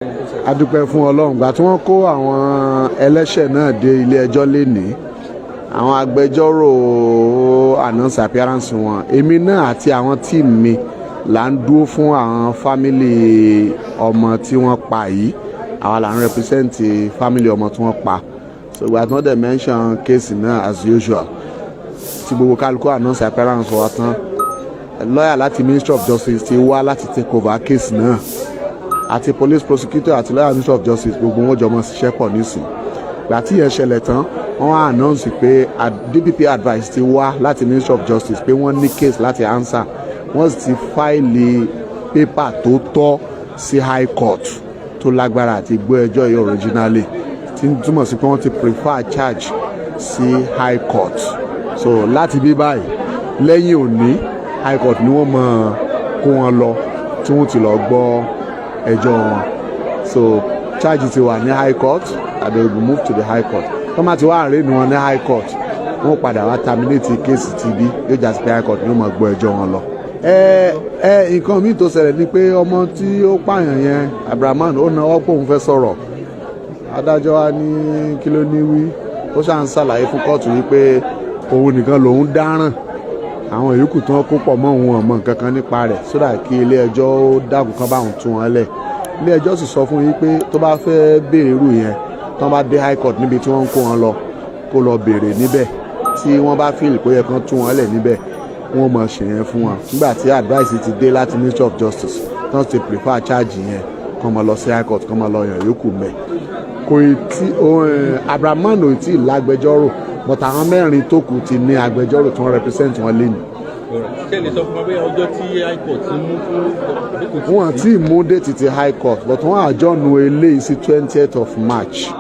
A dúpẹ́ fún Ọlọ́run. Gbà tí wọ́n kó àwọn ẹlẹ́ṣẹ̀ náà dé ilé ẹjọ́ lénìí, àwọn agbẹjọ́rò announce appearance wọn. Èmi náà àti àwọn team mi là ń dúró fún àwọn family ọmọ tí wọ́n pa yìí. Àwa là ń represent family ọmọ tí wọ́n pa. So ìgbà tí wọ́n dẹ̀ mention case náà, as usual, tí gbogbo kálukú announce appearance wa tán, lawyer láti Ministry of Justice ti wá láti take over case náà, àti police prosecutor àti lawyer Ministry of Justice, gbogbo wọn jọ mọ ṣiṣẹ́ pọ̀ nísìn. Gbà tí yẹn ṣẹlẹ̀ tán, wọ́n wá announce pé DPP advice ti wá láti Ministry of Justice pé wọ́n ní case láti answer. Wọ́n sì ti file paper tó tọ́ sí high court tó lágbára àti gbọ́ ẹjọ́ yìí originally, tí ń túmọ̀ sí pé wọ́n ti prefer charge sí high court. So láti bí báyìí, lẹ́yìn òní, high court ni wọ́n mọ̀ kó wọn lọ tí wọ́n ti lọ gbọ́ ẹjọ́ wọn. So charge ti wà ní high court and they will be moved to the high court. Tó má ti wá arraign wọn ní high court, wọ́n padà wá terminate case tibí, yóò já sí pé high court ni wọ́n máa gbọ́ ẹjọ́ wọn lọ. Ẹ nǹkan míì tó ṣẹlẹ̀ ni pé ọmọ tí ó pààyàn yẹn, Abrahaman, ó náwó pé òun fẹ́ sọ̀rọ̀. Adájọ́ wa ní kí ló ní wí. Ó ṣáà ń ṣàlàyé fún kóòtù wípé òun nìkan lòun dáràn, àwọn yòókù tí wọ́n kó pọ̀ mọ́ òun ọmọ nǹkan kan nípa rẹ̀, sódà kí ilé ẹjọ́ ó dákun kan báwọn tú wọn lẹ̀. Ilé ẹjọ́ sì sọ fún yín pé tó bá fẹ́ béèrè irú yẹn, tí wọ́n bá dé high court níbi tí wọ́n ń kó wọn lọ, kó lọ béèrè níbẹ̀. Tí wọ́n bá feel pé yẹ kán tú wọn lẹ̀ níbẹ̀, wọ́n mọ̀ ṣe yẹn fún wọn. Nígbà tí advice ti dé láti Ministry of Justice, tí wọ́n ti prefer charge yẹn, kán máa lọ sí high court, kán máa lọ yàn yòókù mẹ́. Kò tí Abrahaman ò tí ì lágbẹjọ́rò, but àwọn mẹ́rin tó kù ti ní agbẹjọ́rò tí wọ́n represent wọn lénìí. Ṣé lè sọ fún wa bóyá ọjọ́ tí high court ti mú fún àbí kò tí? Wọ́n ti mú date ti high court, but wọ́n adjourn eléyìí sí 20th of March,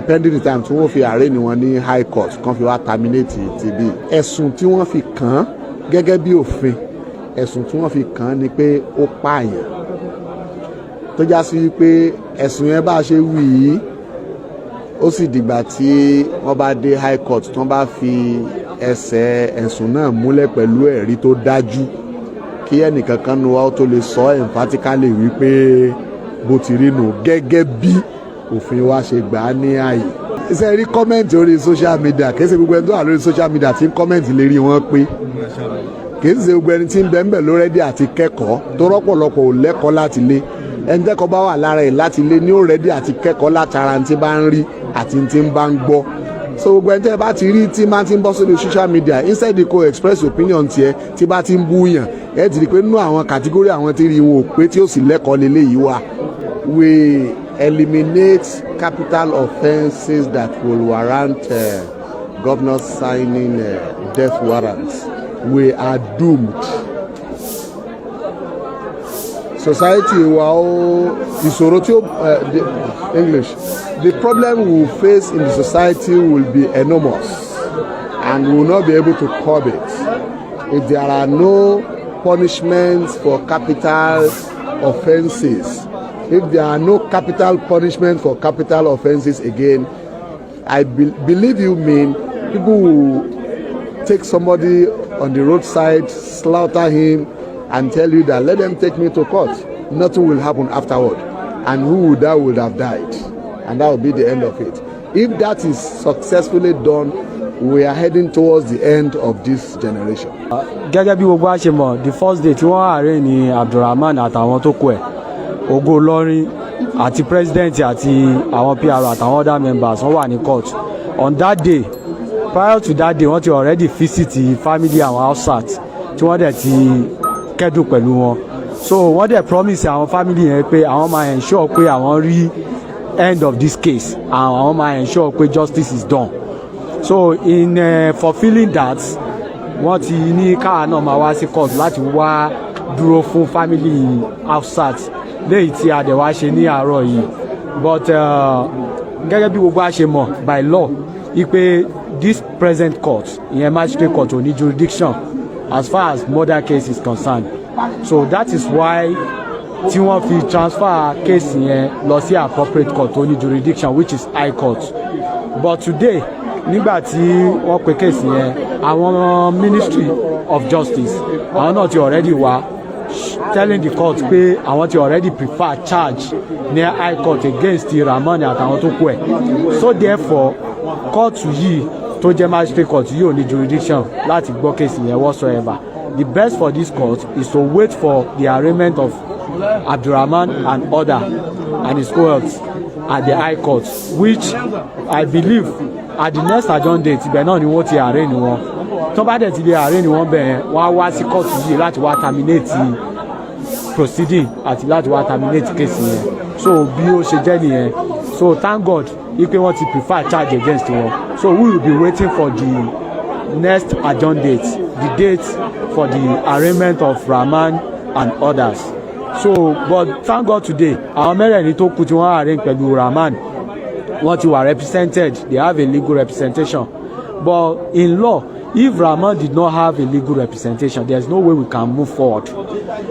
pending the time tí wọ́n fi arraign wọn ní high court, kan fi wá terminate ti bí. Ẹ̀sùn tí wọ́n fi kàn án, gẹ́gẹ́ bí òfin, ẹ̀sùn tí wọ́n fi kàn án ni pé ó pààyàn, tó já sí wípé ẹ̀sùn yẹn, bá a ṣe wí yìí, ó sì dìgbà tí wọ́n bá dé high court, tí wọ́n bá fi ẹsẹ̀ ẹ̀sùn náà múlẹ̀ pẹ̀lú ẹ̀rí tó dájú, kí ẹnìkankan nu wa ó tó lè sọ emphatically wípé bó ti rí nù, gẹ́gẹ́ bí òfin wa ṣe gbà á ní ààyè. Ṣe rí comment orí social media, kì í ṣe gbogbo ẹni tó wà lórí social media tí ń comment lè rí wọn pé, kì í ṣe gbogbo ẹni tí ń bẹ ń bẹ̀ ló ready àti kẹ́kọ̀ọ́ tó rọ́pọ̀lọpọ̀ ò lẹ́kọ̀ọ́ láti lé. Ẹni tẹ́kọ̀ọ́ bá wà lára ẹ̀ láti lé ní ó ready àti kẹ́kọ̀ọ́ látara tí bá ń rí àti tí ń bá ń gbọ́. So gbogbo ẹni tẹ́ bá ti rí tí máa ti ń bọ́ sórí social media, instead kó express opinion tiẹ̀, tí bá ti ń bú yàn, ẹ ti rí i pé nínú àwọn category àwọn tí rí wọn ò pé, tí ó sì lẹ́kọ̀ọ́ lélẹ́yìí wà. We eliminate capital offences that will warrant governors signing death warrants, we are doomed. Society wa ó ìṣòro tí ó the English, the problem we will face in the society will be enormous and we will not be able to curb it if there are no punishments for capital offences. If there are no capital punishment for capital offences again, I believe you mean people will take somebody on the roadside, slaughter him and tell you that, "Let them take me to court, nothing will happen afterward," and who would that would have died, and that will be the end of it. If that is successfully done, we are heading towards the end of this generation. Gẹ́gẹ́ bí gbogbo wa ṣe mọ̀, the first day tí wọ́n arraign ní Abdulrahman àtàwọn tó kù ẹ̀, Ògo Ìlọrin àti president àti àwọn PR àtàwọn other members, wọ́n wà ní court on that day. Prior to that day, wọ́n ti already visit family àwọn Hafsat, tí wọ́n dẹ̀ ti kẹ́dùn pẹ̀lú wọn. So wọ́n dẹ̀ promise àwọn family yẹn pé àwọn máa ensure pé àwọn rí end of this case and àwọn máa ensure pé justice is done. So in fulfilling that, wọ́n ti ní káwa náà máa wá sí court láti wá dúró fún family Hafsat, léyìí tí a dẹ̀ wá ṣe ní àárọ̀ yìí. But gẹ́gẹ́ bí gbogbo a ṣe mọ̀, by law, wípé this present court, ìyẹn magistrate court, ò ní jurisdiction as far as murder case is concerned. So that is why tí wọ́n fi transfer case yẹn lọ sí appropriate court tó ní jurisdiction, which is high court. But today, nígbà tí wọ́n pe case yẹn, àwọn Ministry of Justice, àwọn náà ti already wá. Telling the court pé àwọn ti already prefer charge ní high court against Ramon àtàwọn tó kù ẹ̀. So therefore, kóòtù yìí tó jẹ́ magistrate court yìí ò ní jurisdiction láti gbọ́ case yẹn whatsoever. The best for this court is to wait for the arraignment of Abdulrahman and other and his cohorts at the high court, which I believe at the next adjourned date. Ibẹ̀ náà ni wọ́n ti arraign wọn. Tó bá dẹ̀ ti lè arraign wọn bẹ̀, wọ́n á wá sí kóòtù yìí láti wá terminate proceeding àti láti wá terminate case yẹn. So bí ó ṣe jẹ́ nìyẹn. So thank God wípé wọ́n ti prefer charge against wọn. So we will be waiting for the next adjourned date, the date for the arraignment of Rahman and others. So, but thank God, today àwọn mẹ́rẹ̀ẹ̀rin tó kù tí wọ́n arraign pẹ̀lú Rahman, wọ́n ti wà represented. They have a legal representation. But in law, if Rahman did not have a legal representation, there is no way we can move forward.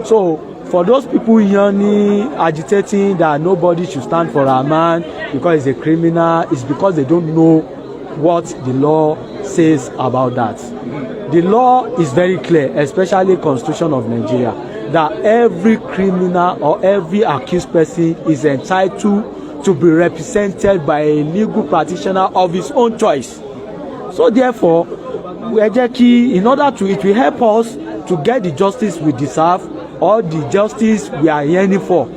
So for those people yanni agitating that nobody should stand for Rahman because he's a criminal, it's because they don't know what the law says about that. The law is very clear, especially Constitution of Nigeria, that every criminal or every accused person is entitled to be represented by a legal practitioner of his own choice. So therefore, ẹ jẹ́ kí in order to, it will help us to get the justice we deserve or the justice we are yearning for.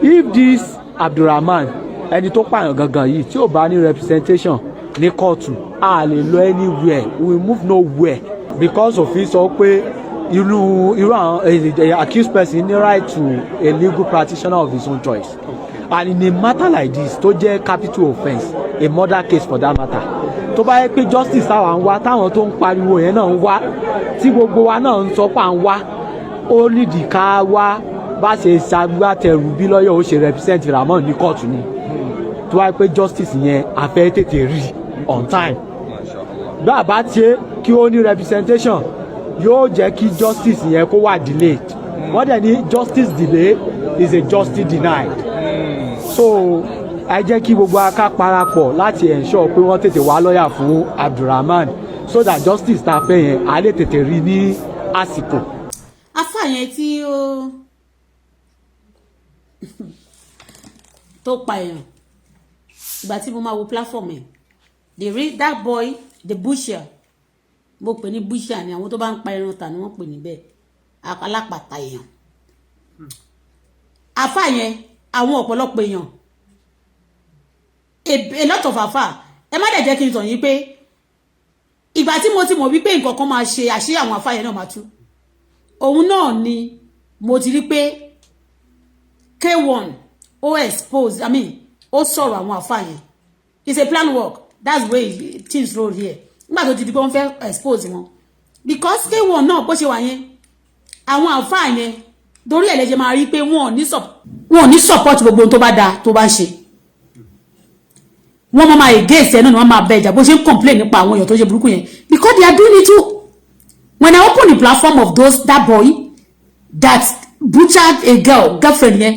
If this Abdulrahman, ẹni tó pààyàn gangan yìí, tí ò bá ní representation ní kóòtù, a lè lọ anywhere, we move nowhere, because òfin sọ pé irú àwọn accused person ní right to a legal practitioner of his own choice. And in a matter like this tó jẹ́ capital offence, a murder case for that matter, tó bá yẹ pé justice táwa ń wá, táwọn tó ń pariwo yẹn náà ń wá, tí gbogbo wa náà ń sọ pé à ń wá, ó nídìí ká wá bá ṣe ṣagbátẹrù bí lọ́yọ̀ ó ṣe represent Ramon ní kóòtù ni. Tó wáyé pé justice yẹn a fẹ́ tètè rí on time, bá a bá tiẹ̀ kí ó ní representation, yóò jẹ́ kí justice yẹn kó wà delayed. Wọ́n dẹ̀ ní justice delay is a justice denied. So ẹ jẹ́ kí gbogbo aká parapọ̀ láti ensure pé wọ́n tètè wá lọ́ọ̀yà fún Abdulrahman so that justice tá a fẹ́ yẹn, a lè tètè rí ní àsìkò. Afa yẹn tí ó tó pa èèyàn, ìgbà tí mo máa wo platform ẹ̀, the real that boy, the butcher, mo pè ní butcher ni, àwọn tó bá ń pa ẹran tà ni wọ́n pè níbẹ̀, alápàtà èèyàn. Afa yẹn, àwọn ọ̀pọ̀lọpọ̀ èèyàn, a lot of afa, ẹ má dẹ̀ jẹ́ kí n tàn yín pé ìgbà tí mo ti mọ̀ wípé nǹkan kan máa ṣe, àṣírí àwọn afa yẹn náà máa tú. Òun náà ni mo ti rí pé K1 ó expose, I mean, ó sọ̀rọ̀ àwọn afa yẹn. It's a plan work. That's the way things roll here. Nígbà tó ti di pé wọ́n fẹ́ expose wọn, because K1 náà, bó ṣe wà yẹn, àwọn afa yẹn, torí ẹ̀ lẹ́jẹ̀ máa rí pé wọn ò ní support gbogbo ohun tó bá dáa tó bá ń ṣe. Wọ́n máa against ẹ̀ náà ni. Wọ́n máa bẹ ìjà bó ṣe ń complain nípa àwọn èèyàn tó ṣe burúkú yẹn, because they are doing it too. When I open the platform of those, that boy that butchered a girl, girlfriend yẹn,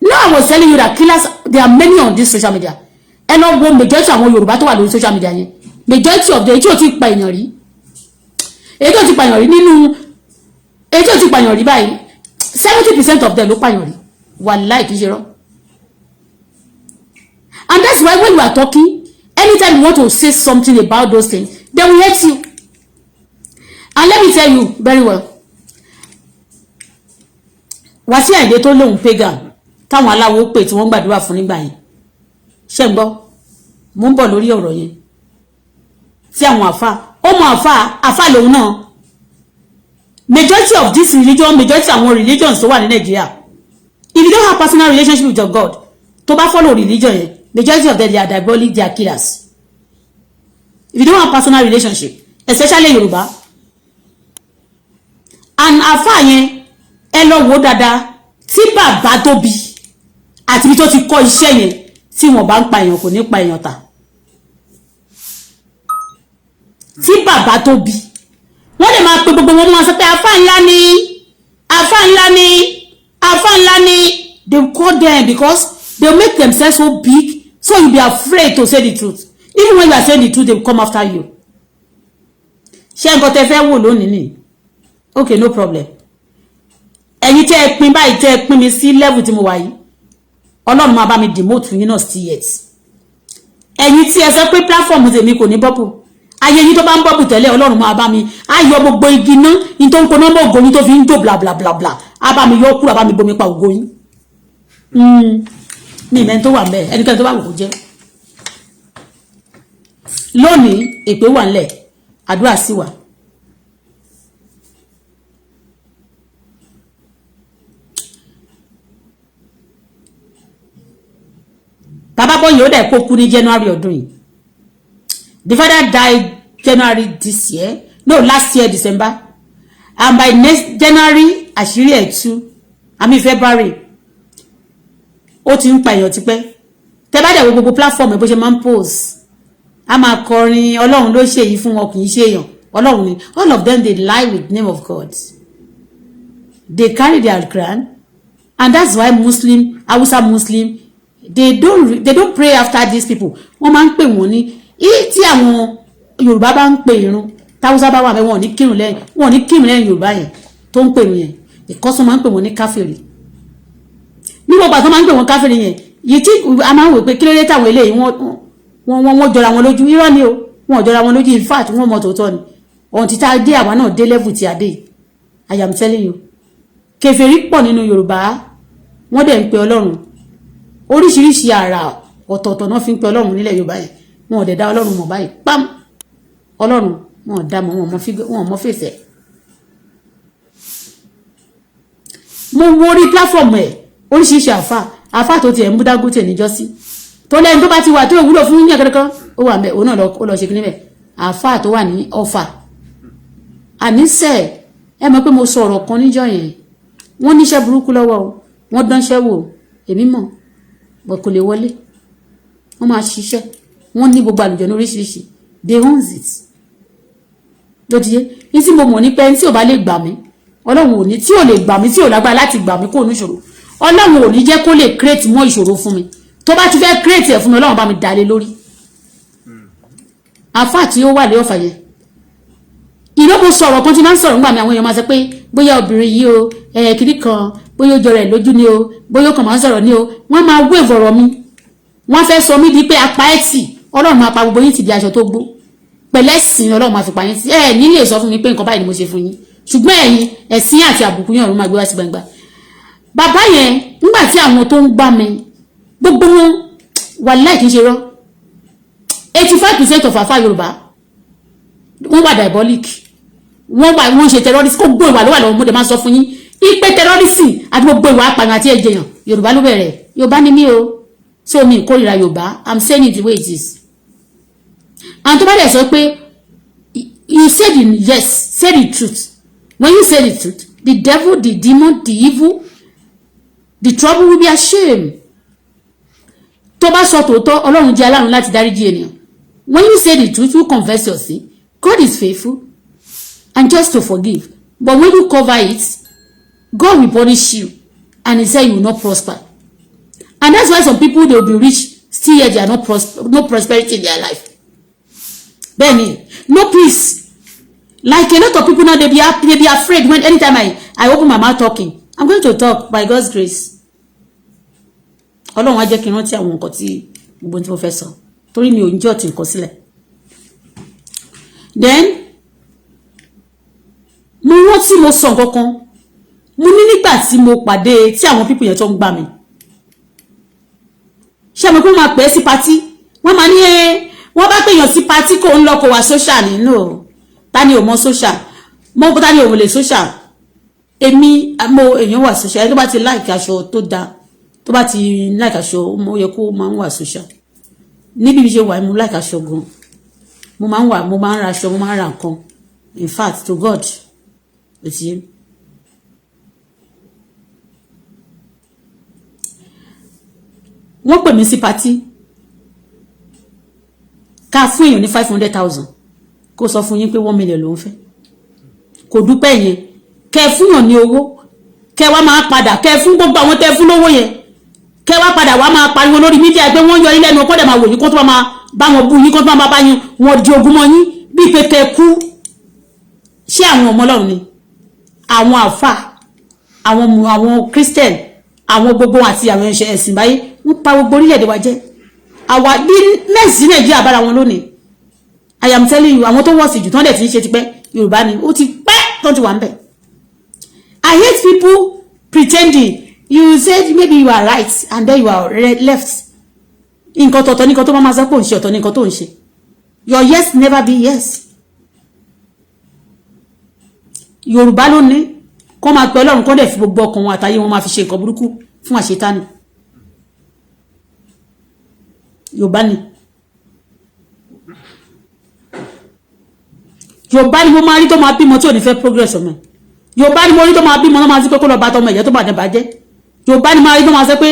now I was telling you that killers, there are many on this social media. Ẹ lọ wo majority àwọn Yorùbá tó wà lórí social media yẹn, majority of the èyí tí ò ti pa èèyàn rí, èyí tí ò ti pa èèyàn rí nínú èyí tí ò ti pa èèyàn rí báyìí, 70% of them ló pààyàn rí. Wàláì, kì í ṣe rọ́. And that's why when you are talking, anytime you want to say something about those things, they will hate you. And let me tell you very well, Wàsíù Àyìndé tó lóun pagan, táwọn aláwo pè tí wọ́n gbàdúrà fún nígbà yẹn, ṣé ń gbọ́? Mo ń bọ̀ lórí ọ̀rọ̀ yẹn. Tí àwọn àfa, ó mọ àfa, àfa lòun náà. Majority of this religion, majority àwọn religions tó wà ní Nàìjíríà, if you don't have personal relationship with your God, tó bá follow religion yẹn, majority of them, they are diabolic, they are killers. If you don't have personal relationship, especially Yorùbá and àfa yẹn, ẹ lọ wò dáadáa, tí bàbá tó bí àti ibi tó ti kọ́ iṣẹ́ yẹn, tí wọ́n bá ń pa èèyàn, kò ní pa èèyàn tà. Tí bàbá tó bí wọ́n lè máa pe gbogbo wọn, máa sọ pé àfa ńlá ni, àfa ńlá ni, àfa ńlá ni. They call them because they make themselves so big, so you be afraid to say the truth. Even when you are saying the truth, they will come after you. Ṣé nǹkan tẹ́ fẹ́ wò lónìí ni? Okay, no problem. Ẹ̀yin tẹ́ ẹ pín báyìí, tẹ́ ẹ pín mi sí level tí mo wà yìí, Ọlọ́run máa bá mi demote yín náà sí yet. Ẹ̀yin tí ẹ sọ pé platform tèmi kò ní bubble, ayé yín tó bá ń bubble tẹ́lẹ̀, Ọlọ́run máa bá mi á yọ gbogbo igi ná ní tó ń koná mọ́ ògo yín tó fi ń jò bla bla bla bla, á bá mi yọ kúrò, á bá mi bomi pa ògo yín. Mi ìmẹ́ni tó wà mẹ́, ẹnikẹ́ni tó bá wù kó jẹ́. Lónìí, èpè wà ńlẹ̀, àdúrà sì wà. Bàbá Bọ́yì ó dẹ̀ kó kú ní January ọdún yìí. The father died January this year, no, last year December, and by next January àṣírí ẹ̀ tú. I mean February. Ó ti ń pa èèyàn tipẹ́. Tẹ́ bá dẹ̀ wo gbogbo platform ẹ̀, bó ṣe máa ń post, a máa kọrin, Ọlọ́run ló ṣe èyí fún wọn, kì í ṣe èèyàn, Ọlọ́run ni. All of them, they lie with name of God. They carry their Quran, and that's why Muslim, Hausa Muslim, they don't pray after these people. Wọ́n máa ń pè wọ́n ní tí àwọn Yorùbá bá ń pè irun, táwùsá bá wà bẹ́ẹ̀, wọn ò ní kírun lẹ́yìn, wọn ò ní kírun lẹ́yìn Yorùbá yẹn tó ń pè yẹn, because wọ́n máa ń pè wọ́n ní káfíìrì. Ní gbogbo àti wọ́n máa ń pè wọ́n káfíìrì yẹn yìí, tí a máa ń wò pé kí ló dé táwọn eléyìí wọ́n jọra wọn lójú. Irọ́ ni o, wọ́n jọra wọn lójú. In fact, wọ́n mọ tòótọ́ ni. Ohun tí tá a dé, àwa náà dé level tí a dé. I am telling you, kèfèrí pọ̀ nínú Yorùbá, wọ́n dẹ̀ ń pe Ọlọ́run. Oríṣiríṣi àrà ọ̀tọ̀ọ̀tọ̀ náà fi ń pe Ọlọ́run nílẹ̀ Yorùbá yẹn. Wọn ò dẹ̀ dá Ọlọ́run mọ̀ báyìí. Pam, Ọlọ́run wọn ò dá mọ̀, wọn ò mọ̀ fèsì ẹ̀. Mo wo orí platform ẹ̀, oríṣiríṣi àfà, àfà tó tiẹ̀ ń bú Dangote níjọ́sí, tó lẹ́yìn tó bá ti wà tó wúlò fún yíyan kankan, ó wà mẹ́, òun náà ó lọ ṣe kí níbẹ̀. Àfà tó wà ní Ọ̀fà, àníṣe ẹ mọ̀ pé mo sọ ọ̀rọ̀ kan níjọ́ yẹn. Wọ́n níṣẹ́ burúkú lọ́wọ́ o, wọ́n dánṣẹ́ wò, èmi mọ̀ bọ̀ kò lè wọlé. Wọ́n máa ṣiṣẹ́, wọ́n ní gbogbo àlùjọ ní oríṣiríṣi. They owns it lódìyẹ ní tí mo mọ̀ ní pé tí ò bá lè gbà mí, Ọlọ́run ò ní, tí ò lè gbà mí, tí ò lágbára láti gbà mí kó ní ìṣòro, Ọlọ́run ò ní jẹ́ kó lè create mọ́ ìṣòro fún mi. Tó bá ti fẹ́ create ẹ̀ fún mi, Ọlọ́run bá mi dalé lórí. Àfáà tí ó wà lé Ọ̀fà yẹn, ìlú, mo sọ̀rọ̀ kan tí máa ń sọ̀rọ̀ nígbà mi, àwọn èèyàn máa sọ pé bóyá obìnrin yìí o, ẹ̀ kiri kan, bóyá ó jọ rẹ̀ lójú ni o, bóyá ó kàn máa ń sọ̀rọ̀ ni o. Wọ́n máa wé ìvọ̀rọ̀ mi, wọ́n fẹ́ sọ mí di pé apá ẹ̀ tì. Ọlọ́run máa pa gbogbo yín ti di aṣọ tó gbó pẹ̀lẹ́ sìn. Ọlọ́run máa fi pa yín sí ẹ̀ ní lè sọ fún mi pé nǹkan báyìí ni mo ṣe fún yín, ṣùgbọ́n ẹ̀yin ẹ̀sìn àti àbùkù yẹn, ọ̀run máa gbé wá sí gbangba. Bàbá yẹn, nígbà tí àwọn tó ń gbá mi, gbogbo wọn, wàláì kì í ṣe rọ́, 85% of àfáà Yorùbá, wọ́n wà diabolic, wọ́n wà, wọ́n ṣe terrorist. Kó gbó ìwà ló wà lọ́wọ́. Mo dẹ̀ máa sọ fún yín ipe terrorism àti gbogbo ìwà apààyàn àti ẹ̀jẹ̀yàn, Yorùbá ló bẹ̀rẹ̀. Yorùbá ni mí o, so mi ìkórìíra Yorùbá. I'm saying it the way it is. And tó bá dẹ̀ sọ pé you say the, yes, say the truth. When you say the truth, the devil, the demon, the evil, the trouble will be ashamed. Tó bá sọ tòótọ́, Ọlọ́run jẹ́ aláàánú láti dáríjì ènìyàn. When you say the truth, you confess your sin, God is faithful and just to forgive. But when you cover it, God will punish you, and he say you will not prosper. And that's why some people, they will be rich, still yet they are not no prosperity in their life. Bẹ́ẹ̀ni, no peace. Like a lot of people now, they be afraid when anytime I open my mouth talking. I'm going to talk by God's grace. Ọlọ́run á jẹ́ kí n rántí àwọn nǹkan tí gbogbo tí mo fẹ́ sọ, torí mi ò ń jọ́ ti nǹkan sílẹ̀. Then mo rántí mo sọ nǹkan kan. Mo ní nígbà tí mo pàdé tí àwọn people yẹn tó ń gbà mí, ṣé mo pé wọ́n máa pè é sí party, wọ́n máa ní ẹ, wọ́n bá pèèyàn sí party, kò ń lọ, kò wá social nínú. Ta ni ò mọ social mo? Ta ni ò lè social? Èmi mo èèyàn wà social. Ẹni tó bá ti like aṣọ tó dáa, tó bá ti like aṣọ, mo yẹ kó máa ń wà social. Níbi bí ṣe wà, mo like aṣọ gan. Mo máa ń wà, mo máa ń ra aṣọ, mo máa ń ra nǹkan. In fact, to God, ó ti yé. Wọ́n pè mí sí party, ká fún èèyàn ní 500,000, kó sọ fún yín pé 1 million ló ń fẹ́. Kò dúpẹ́ yẹn. Kẹ fún yàn ní owó, kẹ wá máa padà, kẹ fún gbogbo àwọn tẹ fún lówó yẹn, kẹ wá padà wá máa pariwo lórí media pé wọ́n yọ yín lẹ́nu, kó dẹ̀ máa wò yín, kó tó máa bá wọn bú yín, kó tó máa bá yín wọn di ogun mọ́ yín bíi pé kẹ kú. Ṣé àwọn ọmọ Ọlọ́run ni àwọn àfà? Àwọn Christian, àwọn gbogbo àti àwọn ẹ̀sìn báyìí, wọ́n pa gbogbo orílẹ̀-èdè wa jẹ́. Àwa bí mẹ́sì Nàìjíríà bára wọn lónìí, I am telling you, àwọn tó wọ̀sì jù tán dẹ̀ ti ń ṣe tipẹ́, Yorùbá ni. Ó ti pẹ́ tán ti wà ń bẹ̀. I hate people pretending. You said maybe you are right and then you are left. Nǹkan tọ̀tọ̀ ní nǹkan tó máa sọ pé òun ṣe, ọ̀tọ̀ ní nǹkan tó ń ṣe. Your yes never be yes. Yorùbá ló ní kọ́ máa pẹ́ Ọlọ́run, kọ́ dẹ̀ fi gbogbo ọkàn wọn àtayé wọn máa fi ṣe nǹkan burúkú fún àṣetánì. Yorùbá ni, Yorùbá ni. Mo máa rí tó máa bímọ tí ò ní fẹ́ progress ọmọ. Yorùbá ni mo rí tó máa bímọ tó máa sí pé kó lọ bá tọmọ ìyá tó bá dẹ̀ bàjẹ́. Yorùbá ni máa rí tó máa sọ pé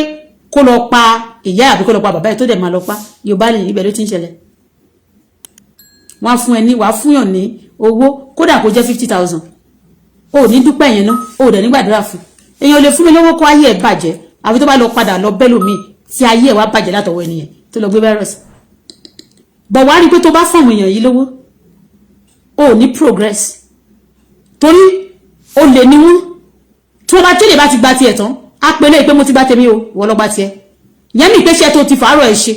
kó lọ pa ìyá àbí kó lọ pa bàbá ẹ̀ tó dẹ̀ máa lọ pa. Yorùbá ni, ibẹ̀ ló ti ń ṣẹlẹ̀. Wọ́n á fún ẹ ní, wàá fúnyàn ní owó, kódà kó jẹ́ 50,000, o ò ní dúpẹ́ yẹn ná, o ò dẹ̀ ní gbàdúrà fún. Èèyàn lè fún mi lówó kó ayé ẹ̀ bàjẹ́, àfi tó bá lọ padà lọ bẹ́lòmíì tí ayé ẹ̀ wá bàjẹ́ látọwọ́ ẹnìyẹn tó lọ gbé virus bọ̀. Wá rí pé tó bá fún àwọn èèyàn yìí lówó, o ò ní progress, torí o lè ní wọ́n. Tí wọ́n bá tẹ́lẹ̀ bá ti gba tiẹ̀ tán, á pe lóye pé mo ti gba tèmi o, wọ́n lọ gba tiẹ̀. Ìyẹn mi pé iṣẹ́ tó ti fàárọ̀ ẹ̀ ṣe,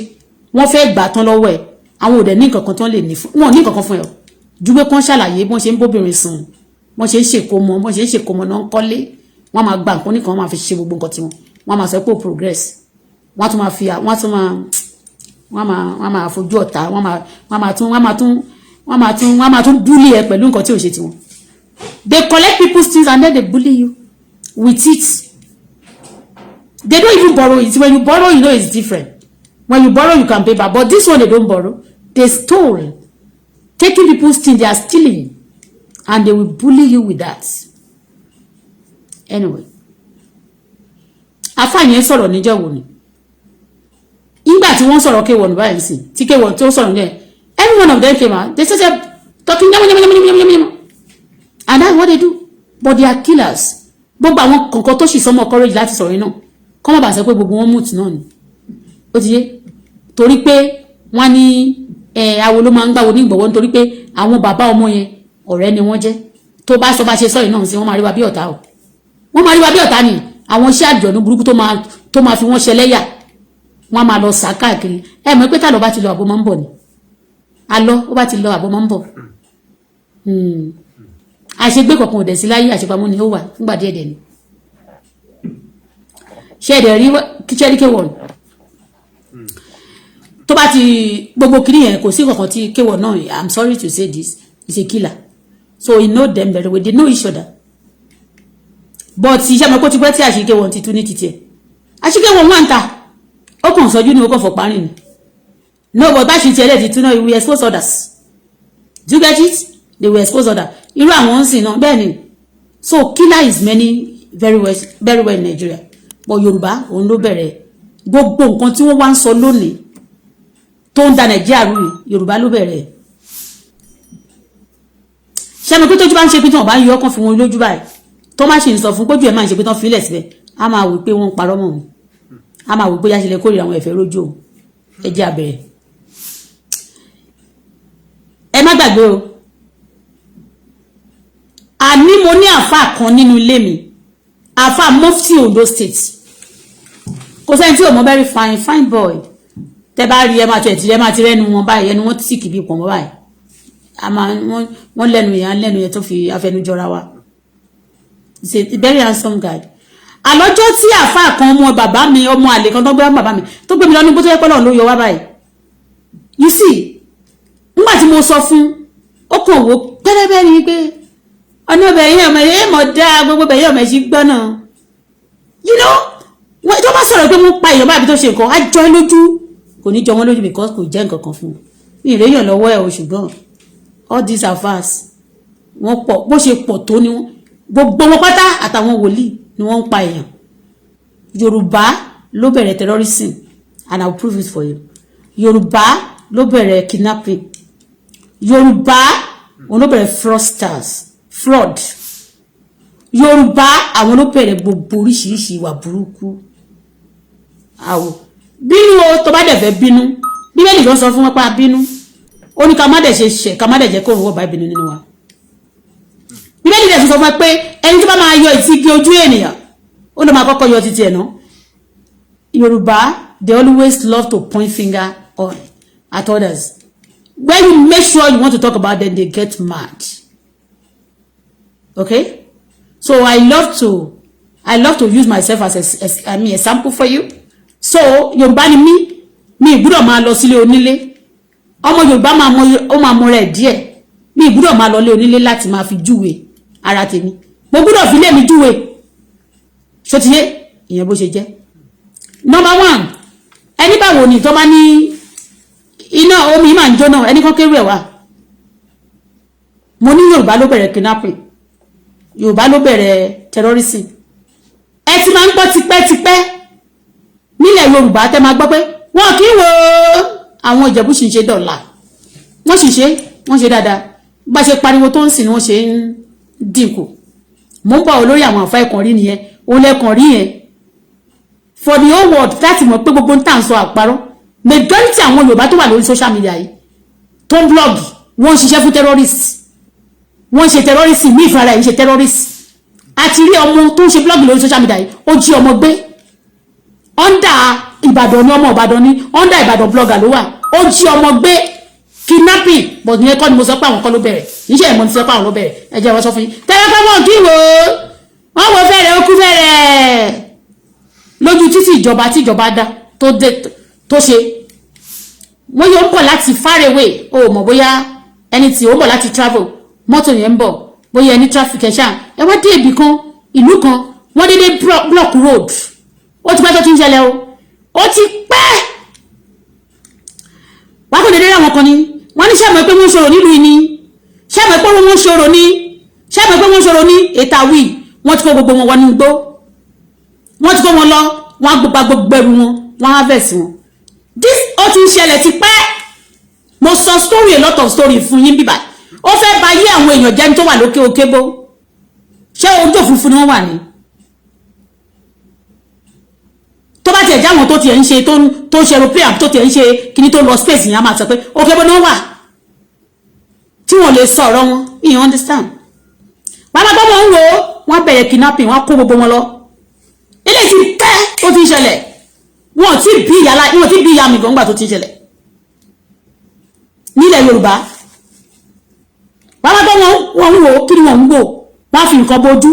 wọ́n fẹ́ gbà tán lọ́wọ́ ẹ̀. Àwọn ò dẹ̀ ní nǹkan kan tán lè ní fún wọn, ní nǹkan kan fún ẹ o, ju pé kán ṣàlàyé bọ́n ṣe ń bóbìnrin sùn, bọ́n ṣe ń ṣèkómọ, bọ́n ṣe ń ṣèkómọ náà ń kọ́lé. Wọ́n máa gba nǹkan nìkan, wọ́n máa fi ṣe gbogbo nǹkan tiwọn. Wọ́n máa sọ pé ó progress. Wọ́n tún máa fi, wọ́n tún máa, wọ́n máa fojú ọ̀tá, wọ́n máa tún bully ẹ pẹ̀lú nǹkan tí ò ṣe tiwọn. They collect people's things and then they bully you with it. They don't even borrow it. When you borrow, you know it's different. When you borrow, you can pay back, but this one, they don't borrow. They stole, taking people's things. They are stealing and they will bully you with that. Anyway, afa yẹn sọ̀rọ̀ níjọ́ wo ni, nígbà tí wọ́n sọ̀rọ̀ K1 báyìí sí, tí K1 tó sọ̀rọ̀ yẹn, every one of them came out, they started talking yamayamayamayamayamayama, and that's what they do, but they are killers. Gbogbo àwọn kọ̀ọ̀kan tó sì sọmọ courage láti sọ̀rọ̀ yìí náà, kọ́ má bàa sọ pé gbogbo wọn mute náà ni. Ó ti yé, torí pé wọ́n ní ẹ awo ló máa ń gbàwo ní ìgbọ̀wọ́, nítorí pé àwọn bàbá ọmọ yẹn, ọ̀rẹ́ ni wọ́n jẹ́. Tó bá sọ bá ṣe sọ yìí náà sí, wọ́n máa rí wa bí ọ̀tá o, wọ́n máa rí wa bí ọ̀tá ni. Àwọn iṣẹ́ àjọ̀nú burúkú tó máa fi wọ́n ṣẹlẹ́yà, wọ́n máa lọ sá káàkiri. Ẹ mọ̀ pé tàlọ́ bá ti lọ, àbọ̀ máa ń bọ̀ ni. Alọ́ ó bá ti lọ, àbọ̀ máa ń bọ̀. Àṣegbé kankan ò dẹ̀ sí láyé, àṣepamọ́ ni ó wà fúngbà díẹ̀ dẹ̀ ni. Ṣé ẹ̀dẹ̀ rí kíṣẹ́rí K1 tó bá ti gbogbo kiri yẹn, kò sí kankan tí K1 náà. I'm sorry to say this, he's a killer, so he know them very well. They know each other, but iṣẹ́ mọ̀ pé ó ti pẹ́ tí àṣírí K1 ti tú ní títí ẹ̀. Àṣírí K1 wà ń ta, ó kàn sọjú ní, ó kàn fọ̀pá rìn ni. No, but bá ṣe tiẹ̀ lẹ̀ ti tú náà, we expose others. Do you get it? They will expose others. Irú àwọn ń sìn náà bẹ́ẹ̀ ni. So killer is many, very well, very well in Nigeria, but Yorùbá òun ló bẹ̀rẹ̀ gbogbo nǹkan tí wọ́n wá ń sọ lónìí tó ń da Nàìjíríà rú. Yorùbá ló bẹ̀rẹ̀. Ṣé mi pé tójú bá ń ṣe pé tí wọ́n bá ń yọ ọkàn fún wọn lójú báyìí, tó má ṣe ń sọ fún pójú ẹ̀ máa ń ṣe pé tán filẹ̀ síbẹ̀, á máa wò pé wọ́n ń parọ́ mọ́ òun, á máa wò pé yáṣẹ́ lè kórìíra àwọn ẹ̀fẹ́ rójú òun. Ẹ jẹ́ àbẹ̀rẹ̀. Ẹ má gbàgbé o, àní mo ní àáfàá kan nínú ilé mi, àáfàá mufti Ondo State. Kò sẹ́ni tí ò mọ̀, very fine, fine boy. Tẹ́ bá rí, ẹ máa tẹ̀ tí ẹ máa ti rẹ́nu wọn báyìí, ẹnu wọn tí kì í pọ̀ mọ́ báyìí. A máa wọ́n lẹ́nu yẹn, lẹ́nu yẹn tó fi afẹnujọra wa. He's a very handsome guy. Àlọ́jọ́ tí àáfàá kan, ọmọ bàbá mi, ọmọ àlè kan tó gbé bàbá mi, tó gbé mi lọ́nu bó tó yẹ pé Ọlọ́run ló yọ wá báyìí. You see, nígbà tí mo sọ fún, ó kàn wò pẹ́rẹ́pẹ́ ni pé ọ̀nà ọbẹ̀ yẹn, ọmọ yẹn mọ̀ dá gbogbo ọbẹ̀ yẹn, ọmọ ẹ̀ sí gbọ́ náà. Wọ́n tó bá sọ̀rọ̀ pé wọ́n pa èèyàn báyìí tó ṣe nǹkan, á jọ ẹ́ lójú. Kò ní jọ wọ́n lójú because kò jẹ́ nǹkan kan fún un. Mi ìrẹ́yàn lọ́wọ́ ẹ̀ o, ṣùgbọ́n all these affairs wọ́n pọ̀, bó ṣe pọ̀ tó ni wọ́n, gbogbo wọn pátá àtàwọn wòlíì ni wọ́n ń pa èèyàn. Yorùbá ló bẹ̀rẹ̀ terrorism and I will prove it for you. Yorùbá ló bẹ̀rẹ̀ kidnapping. Yorùbá òun ló bẹ̀rẹ̀ fraudsters, fraud. Yorùbá, àwọn ló bẹ̀rẹ̀ gbogbo oríṣiríṣi ìwà burúkú. Àwò bínú o, tó bá dẹ̀ fẹ́ bínú, Bíbélì kan sọ fún wọn pa bínú, ó ní ká má dẹ̀ ṣe ṣẹ̀, ká má dẹ̀ jẹ́ kó òun wọ̀ bá ìbínú nínú wa. Bíbélì dẹ̀ sọ fún ẹ pé ẹni tó bá máa yọ ìtìgé ojú ènìyàn Ó ló máa kọ́kọ́ yọ títí ẹ̀ náà. Yorùbá, they always love to point finger on at others. When you make sure you want to talk about them, they get mad. Okay, so I love to use myself as a, as, I mean, example for you. So Yorùbá ni mí, mi gbọ́dọ̀ máa lọ sílé onílé. Ọmọ Yorùbá máa mọ, ó máa mọ rẹ̀ díẹ̀. Mi gbọ́dọ̀ máa lọ lé onílé láti máa fi júwe ara tèmi. Mo gbọ́dọ̀ fi lé mi júwe. Ṣó ti yé? Ìyẹn bó ṣe jẹ́. Number one, ẹni báwo ni tó bá ní iná omi máa ń jóná, ẹni kan kéré ẹ̀ wá. Mo ní Yorùbá ló bẹ̀rẹ̀ kidnapping, Yorùbá ló bẹ̀rẹ̀ terrorism. Ẹ ti máa ń gbọ́ tipẹ́tipẹ́ nílẹ̀ Yorùbá, tẹ́ máa gbọ́ pé wọn kì í wo àwọn Ìjẹ̀bú sì ń ṣe dọ̀là, wọ́n sì ṣe, wọ́n ṣe dáadáa. Bá ṣe pariwo tó ń sìn ni wọ́n ṣe ń dínkù. Mò ń bọ̀ lórí àwọn àfa ẹ̀kan rí nìyẹn, òun lẹ́kàn rí yẹn for the whole world láti mọ̀ pé gbogbo ń tà ń sọ àparọ́. Majority àwọn Yorùbá tó wà lórí social media yìí tó ń blog, wọ́n ń ṣiṣẹ́ fún terrorist, wọ́n ń ṣe terrorism ní ìfúnra ẹ̀ ń ṣe terrorist. Àti rí ọmọ tó ń ṣe blog lórí social media yìí, ó jí ọmọ gbé under Ìbàdàn ní, ọmọ Ìbàdàn ní, under Ìbàdàn blogger ló wà. Ó jí ọmọ gbé, kidnapping. But ìyẹn kọ́ ni mo sọ pé àwọn kọ́ ló bẹ̀rẹ̀ níṣẹ́ ìmọ̀ ní sọ pé àwọn ló bẹ̀rẹ̀. Ẹ jẹ́ wọ́n sọ fún yín tẹ́lẹ̀ pé wọ́n kí wò ó, wọ́n wo fẹ́rẹ̀, ó kú fẹ́rẹ̀ lójú títì ìjọba tí ìjọba dá tó dé tó ṣe. Wọ́n yóò ń bọ̀ láti far away, o mọ̀ bóyá ẹni tí ó ń bọ̀ láti travel, mọ́tò yẹn ń bọ̀, bóyá ẹni traffic ẹ̀ ṣáà ẹ wá dé ibì kan, ìlú kan, wọ́n dédé block road. Ó ti pẹ́ tó ti ń ṣẹlẹ̀ o, ó ti pẹ́. Wàá kò dédé àwọn kan ní wọ́n ní sẹ́mi pé wọ́n ṣòro nílùú yìí ni, sẹ́mi pé wọ́n ṣòro ní, sẹ́mi pé wọ́n ṣòro ní ètà wí. Wọ́n ti kó gbogbo wọn wọnú igbó, wọ́n ti kó wọn lọ, wọ́n á gba gbogbo ẹrù wọn, wọ́n á harvest wọn. This ó ti ń ṣẹlẹ̀ ti pẹ́. Mo sọ story, a lot of story fún yín bíbá. Ó fẹ́ ba yé àwọn èèyàn jẹ́ni tó wà lókè òkè bó ṣé ojú òfurufú ni wọ́n wà ní. Tó bá tiẹ̀ jáwọn tó tiẹ̀ ń ṣe, tó ń ṣe aeroplane, tó tiẹ̀ ń ṣe kíní tó lọ space yẹn, á máa sọ pé òkè bó ni wọ́n wà tí wọ́n lè sọ̀rọ̀ wọn. You understand? Wọ́n máa gbọ́ wọn ń wò ó, wọ́n bẹ̀rẹ̀ kidnapping, wọ́n kó gbogbo wọn lọ. Eléyìí ti pẹ́ tó ti ń ṣẹlẹ̀. Wọn ò tí bí ìyá, wọn ò tí bí ìyá mi gbọ̀ngbà tó ti ń ṣẹlẹ̀ nílẹ̀ Yorùbá. Wọ́n máa gbọ́ wọn ń wò ó. Kí ni wọ́n ń wò? Wọ́n á fi nǹkan bojú,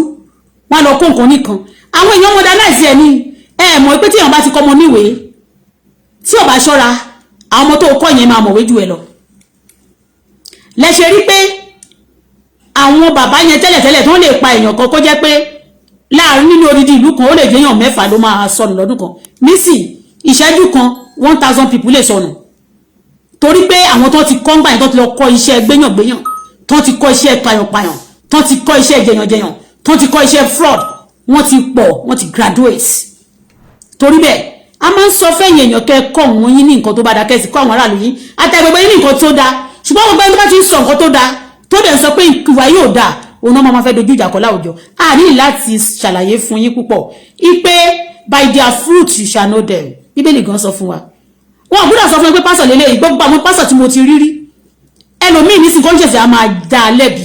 wọ́n á lọ kó nǹkan nìkan. Àwọn èèyàn modernize ẹ̀ ní. Ẹ mọ̀ pé tí èèyàn bá ti kọ́ ọmọ níwèé, tí ò bá ṣọ́ra, àwọn ọmọ tó kọ́ yẹn máa mọ̀wé jù ẹ lọ. Lẹ́sẹ̀ rí pé àwọn bàbá yẹn tẹ́lẹ̀tẹ́lẹ̀ tó lè pa èèyàn kan, kó jẹ́ pé láàrin nínú odidi ìlú kan, ó lè jẹ́yàn 6 ló máa sọnù lọ́dún kan. Nísìn, ìṣẹ́jú kan, 1,000 people lè sọnù, torí pé àwọn tó ti kọ́ ń gbà yẹn, tó ti lọ kọ́ iṣẹ́ gbéyàngbéyàn, tó ti kọ́ iṣẹ́ payànpayàn, tó ti kọ́ iṣẹ́ jẹyànjẹyàn, tó ti kọ́ iṣẹ́ fraud, wọ́n ti pọ̀, wọ́n ti graduate. Torí bẹ́ẹ̀, a máa ń sọ fẹ́yìn èèyàn kẹ́ kọ́ wọn yín ní nǹkan tó bá da, kẹ́sì kọ́ àwọn aráàlú yín àtàgbègbè yín ní nǹkan tó da. Ṣùgbọ́n gbogbo ẹni tó bá ti ń sọ nǹkan tó da, tó dẹ̀ ń sọ pé ìwà yóò da, òun náà máa fẹ́ dojú ìjà kọ láwùjọ. A ní láti ṣàlàyé fún yín púpọ̀ ipe by their fruit you shall know them. Bíbélì gan sọ fún wa. Wọn ò gbọ́dọ̀ sọ fún mi pé pásọ̀ lélẹ́yìí. Gbogbo àwọn pásọ̀ tí mo ti rí rí, ẹlòmíì ní sin conscience á máa dá a lẹ́bi,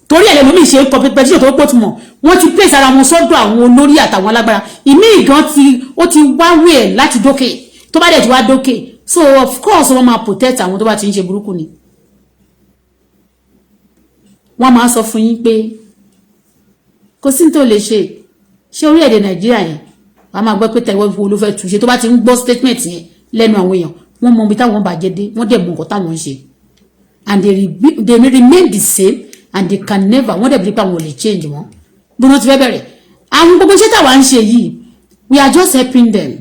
torí ẹlòmíì ṣe petition tó pọ̀ tún mọ̀. Wọ́n ti place ara wọn sọ́dọ̀ àwọn olórí àtàwọn alágbára. Ìmíì gan ti ó ti wáwé ẹ̀ láti dókè, tó bá dẹ̀ ti wá dókè, so of course wọ́n máa protect àwọn tó bá ti ń ṣe burúkú ni. Wọ́n máa sọ fún yín pé kò sí tó lè ṣe ṣé orílẹ̀-èdè Nàìjíríà yẹn. Wàá máa gbọ́ pé tẹ̀wọ́ wo ló fẹ́ túnṣe. Tó bá ti ń gbọ́ statement yẹn lẹ́nu àwọn èèyàn, wọ́n mọ ibi táwọn bàjẹ́ dé, wọ́n dẹ̀ mọ nǹkan táwọn ń ṣe, and they remain the same and they can never. Wọ́n dẹ̀ bí pé àwọn ò lè change wọn bí wọ́n ti fẹ́ bẹ̀rẹ̀. Àwọn gbogbo iṣẹ́ táwa ń ṣe yìí, we are just helping them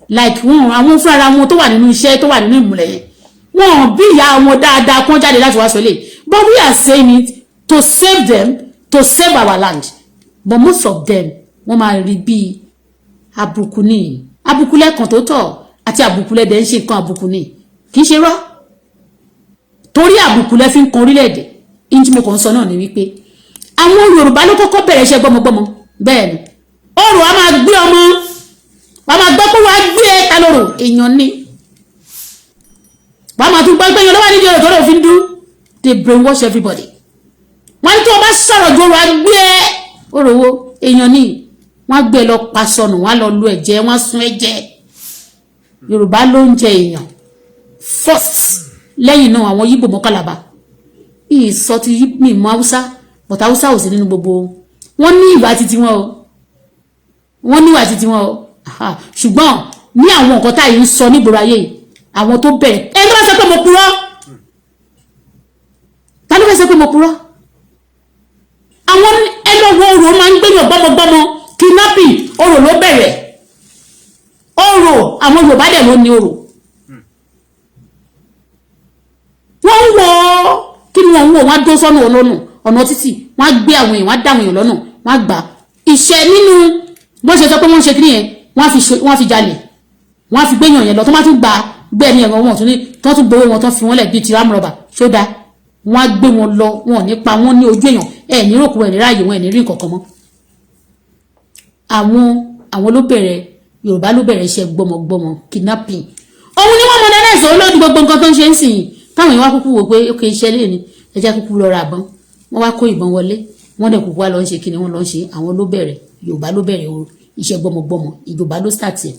like wọn. Àwọn fúnra wọn tó wà nínú iṣẹ́, tó wà nínú ìmùlẹ̀ yẹn, wọn bí ìyá wọn dáadáa kán jáde láti wá sọ lè, but we are saying it to save them, to save our land. But most of them, wọ́n máa rí bíi àbùkù ní àbùkù lẹ́kàn tó tọ̀ àti àbùkù lẹ́dẹ̀ ń ṣe nǹkan àbùkù ní, kì í ṣe rọ́, torí àbùkù lẹ́ fi ń kan orílẹ̀-èdè. In tí mo kàn ń sọ náà ni wípé àwọn Yorùbá ló kọ́kọ́ bẹ̀rẹ̀ iṣẹ́ gbọ́mọgbọ́mọ. Bẹ́ẹ̀ ni ọrọ̀ a máa gbé ọmọ, wàá máa gbọ́ pé wàá gbé ẹ ta lóró èèyàn ni, wàá máa tún gbọ́ pé èèyàn ló wà nídìí ọ̀rọ̀ tó lè fi ń dún. They brainwash everybody. Wọ́n ní tí wọ́n bá sọ̀rọ̀ ju ọrọ̀ á gbé ẹ òròwó èèyàn ni. Wọ́n á gbé lọ pasọnù, wọ́n á lọ lu ẹ̀jẹ̀, wọ́n á sun ẹ̀jẹ̀. Yorùbá ló ń jẹ èèyàn first. Lẹ́yìn náà, àwọn Yíbò mọ́kànlábà yìí sọ ti mi mọ Haúsá, but Haúsá ò sí nínú gbogbo. Wọ́n ní ìwà titi wọn o, wọ́n ní ìwà titi wọn o. Ṣùgbọ́n ní àwọn nǹkan tá yìí ń sọ nígboro ayé yìí, àwọn tó bẹ̀rẹ̀, ẹni tó bá sọ pé mo purọ́, ta ló fẹ́ sọ pé mo purọ́? Àwọn ẹlọ́wọ́ orò máa ń gbéyàn gbọ́mọgbọ́mọ, kidnapping, orò ló bẹ̀rẹ̀. Orò, àwọn Yorùbá dẹ̀ ló ní orò. Wọ́n ń wọ kí ni wọ́n ń wọ? Wọ́n á dó sọ́nà ọlọ́nà ọ̀nà títì, wọ́n á gbé àwọn èèyàn, wọ́n á dá àwọn èèyàn lọ́nà, wọ́n á gbà iṣẹ́ nínú. Bọ́n ṣe sọ pé wọ́n ń ṣe kí nìyẹn, wọ́n á fi jalè, wọ́n á fi gbéyàn yẹn lọ. Tó má tún gbà gbé ẹni ẹ̀rọ wọn tún ní tó tún gbowó wọn, tó fi wọ́n lẹ̀ bíi ti rámùrọ̀bà ṣódà. Wọ́n á gbé wọn lọ, wọn ò ní pa wọ́n ní ojú èèyàn, ẹ̀ ní rògbò, ẹ̀ ní ráàyè wọn, ẹ̀ ní rí nǹkan kan mọ́. Àwọn ló bẹ̀rẹ̀. Yorùbá ló bẹ̀rẹ̀ iṣẹ́ gbọmọgbọmọ, kidnapping. Òun ni wọ́n modernize. Òun ló di gbogbo nǹkan tó ń ṣe ń sìn, táwọn èèyàn wá kúkú wò pé ó kè iṣẹ́ lé ní ẹjẹ́ kúkú lọ ra àbọ̀n. Wọ́n wá kó ìbọn wọlé, wọ́n dẹ̀ kúkú wá lọ ń ṣe kíni wọ́n lọ ń ṣe. Àwọn ló bẹ̀rẹ̀. Yorùbá ló bẹ̀rẹ̀ iṣẹ́ gbọmọgbọmọ. Yorùbá ló start ẹ̀.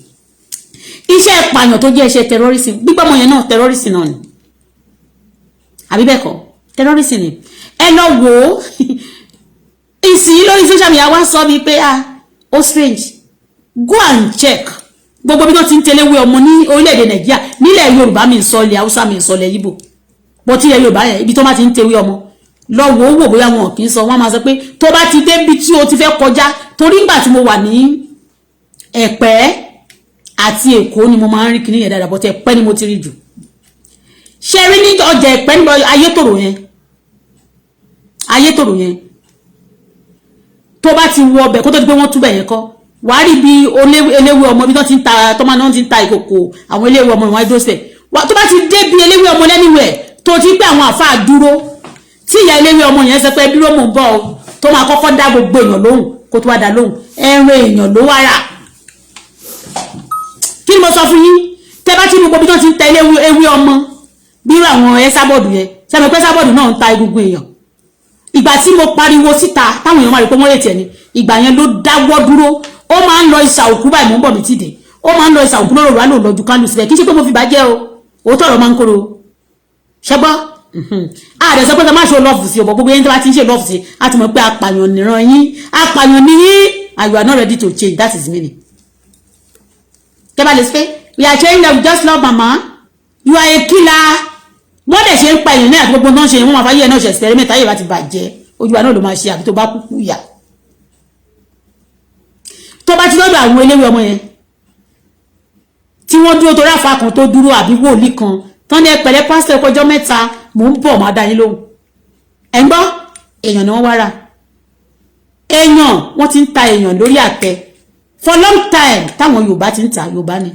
Iṣẹ́ ìpààyàn tó jẹ́ iṣẹ́ terrorism, gbígbọ́mọ yẹn náà, terrorism náà ni, àbí bẹ́ẹ̀ kọ́? Terrorism ni. Ẹ lọ wò ó ìsìn lórí social media, wá sọ mi pé, ah, ó strange. Go and check gbogbo bí wọ́n ti ń tẹ̀léwé ọmọ ní orílẹ̀-èdè Nàìjíríà, nílẹ̀ Yorùbá. Mi ń sọ ilẹ̀ Haúsá, mi ń sọ ilẹ̀ Yíbò bó tilẹ̀ Yorùbá yẹn, ibi tó bá ti ń tẹ̀wé ọmọ, lọ wò ó wò bóyá wọn kì í sọ. Wọ́n máa sọ pé tó bá ti débi tí o ti fẹ́ kọjá, torí ńgbà tí mo wà ní Ẹ̀pẹ́ àti Èkó ni mo máa ń rí kinní yẹn dáadáa, bọ́tẹ́ Ẹ̀pẹ́ ni mo ti rí jù. Ṣe rí ní ọjà Ẹ̀pẹ́ níbo Ayétòrò yẹn, Ayétòrò yẹn, tó bá ti wọ ọbẹ̀ kó tó di pé wọ́n túbẹ̀ yẹn kọ́, wàá rí bí eléwé ọmọ bí wọ́n ti ń ta, tó máa ń ti ń ta ìkòkò. Àwọn eléwé ọmọ ìwọ̀n ẹdó sẹ̀. Tó bá ti dé bí eléwé ọmọ lẹ́niwẹ̀, tó ti pé àwọn àfáà dúró, tí ìyá eléwé ọmọ yẹn sọ pé dúró, mò ń bọ̀ o, tó máa kọ́kọ́ dá gbogbo èèyàn lóhùn kó tó wá dá lóhùn, ẹran èèyàn ló wá rà. Kí ni mo sọ fún yín? Tẹ́ bá ti ní gbogbo bí wọ́n ti ń ta ewé ọmọ, bí irú àwọn Esabod yẹn, sẹ́mi pé Esabod náà ń ta egungun èèyàn? Ìgbà tí mo pariwo síta, táwọn èèyàn máa rí pé wọ́n lè tiẹ̀ ní, ìgbà yẹn ló dáwọ́ dúró. Ó máa ń lọ ìsà òkú báyìí. Mò ń bọ̀ mí tìde. Ó máa ń lọ ìsà òkú lórí wà lò lọ́jú kánú sílẹ̀. Kì í ṣe pé mo fi bàjẹ́ o, òótọ́ ọ̀rọ̀ máa ń kóró ṣẹgbọ́. Àdẹ sọ pé ká má ṣe love sí ọ̀bọ̀. Gbogbo yẹn tó bá ti ń ṣe love sí, a ti mọ̀ pé apààyàn nìran yín, apààyàn ní yín, and you are not ready to change. That is meaning. Kẹ́ bá lè ṣe, we are changing them, just love mama. You are a killer. Wọ́n dẹ̀ ṣe ń pa èèyàn ní àti gbogbo náà ṣe, wọ́n máa fáyé ẹ̀ náà ṣe experiment. Ayé bá ti bàjẹ́, ojú wa náà ló máa ṣe, àbí tó bá kúkú yà. Tó bá ti lọ́dọ̀ àwọn eléwé ọmọ yẹn tí wọ́n dúró, torí àfa kan tó dúró àbí wòlíì kan tán ní, ẹpẹ̀lẹ́ pásítọ̀, ẹkọjọ́ mẹ́ta, mò ń bọ̀, máa dá yín lóhùn. Ẹ̀ ń gbọ́, èèyàn ni wọ́n wá rà. Èèyàn, wọ́n ti ń ta èèyàn lórí àtẹ for long time. Táwọn Yorùbá ti ń ta, Yorùbá ni.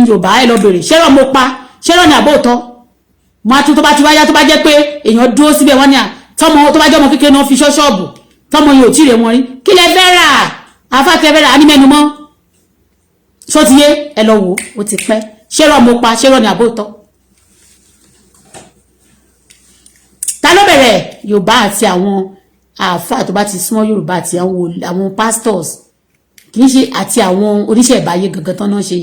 Yorùbá, ẹ lọ bèrè. Ṣẹ́rọ̀ mo pa ṣẹ́rọ̀ ní àbóòtọ́ mo á tún. Tó bá ti wáyá, tó bá jẹ́ pé èèyàn dúró síbẹ̀, wọ́n ní à tọmọ tó bá jẹ́ ọmọ kékeré náà fi ṣọ́ṣọ́ọ̀bù tọmọ yóò tí ì rè wọ́n rí. Kí lẹ fẹ́ rà? Afá kí lẹ fẹ́ rà? Á ní mẹ́nu mọ́. Ṣó ti yé? Ẹ lọ wò ó, ti pẹ́. Ṣẹ́rọ̀ mo pa ṣẹ́rọ̀ ní àbóòtọ́. Ta ló bẹ̀rẹ̀? Yorùbá àti àwọn àáfàá tó bá ti súnmọ́ Yorùbá àti àwọn pastors, kì í ṣe àti àwọn oníṣẹ́ ìbáyé gangan tán náà ṣe.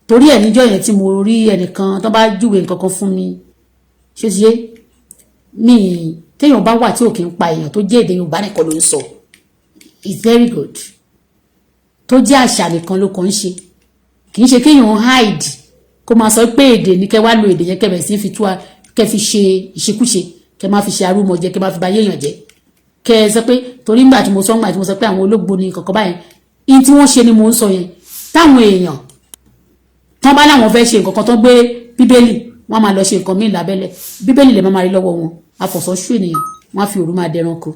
Torí ẹ̀ níjọ́ yẹn tí mo rí ẹnìkan tó bá júwe nǹkan kan fún mi, ṣé ti yé mi? Téèyàn bá wà tí ò kí ń pa èèyàn, tó jẹ́ èdè Yorùbá nìkan ló ń sọ, it's very good. Tó jẹ́ àṣà nìkan ló kàn ń ṣe, kì í ṣe kéèyàn hide kó máa sọ pé èdè ní kẹ́ wá lo èdè yẹn, kẹ́ bẹ̀rẹ̀ sí fi tú, kẹ́ fi ṣe ìṣekúṣe, kẹ́ máa fi ṣe arúmọjẹ, kẹ́ máa fi ba ayé èèyàn jẹ́. Kẹ́ ẹ sọ pé torí ńgbà tí mo sọ, ńgbà tí mo sọ pé àwọn olóògbé ní kọ̀ọ̀kan báyẹn, in tí wọ́n ṣe ni mò ń sọ yẹn. Táwọn èèyàn tán bá láwọn fẹ́ ṣe nǹkan kan, tó gbé Bíbélì, wọ́n máa lọ ṣe nǹkan míì lábẹ́lẹ̀. Bíbélì lè má máa rí lọ́wọ́ wọn. Afọ̀sọ́ṣù ènìyàn, wọ́n á fi òru máa dẹranko.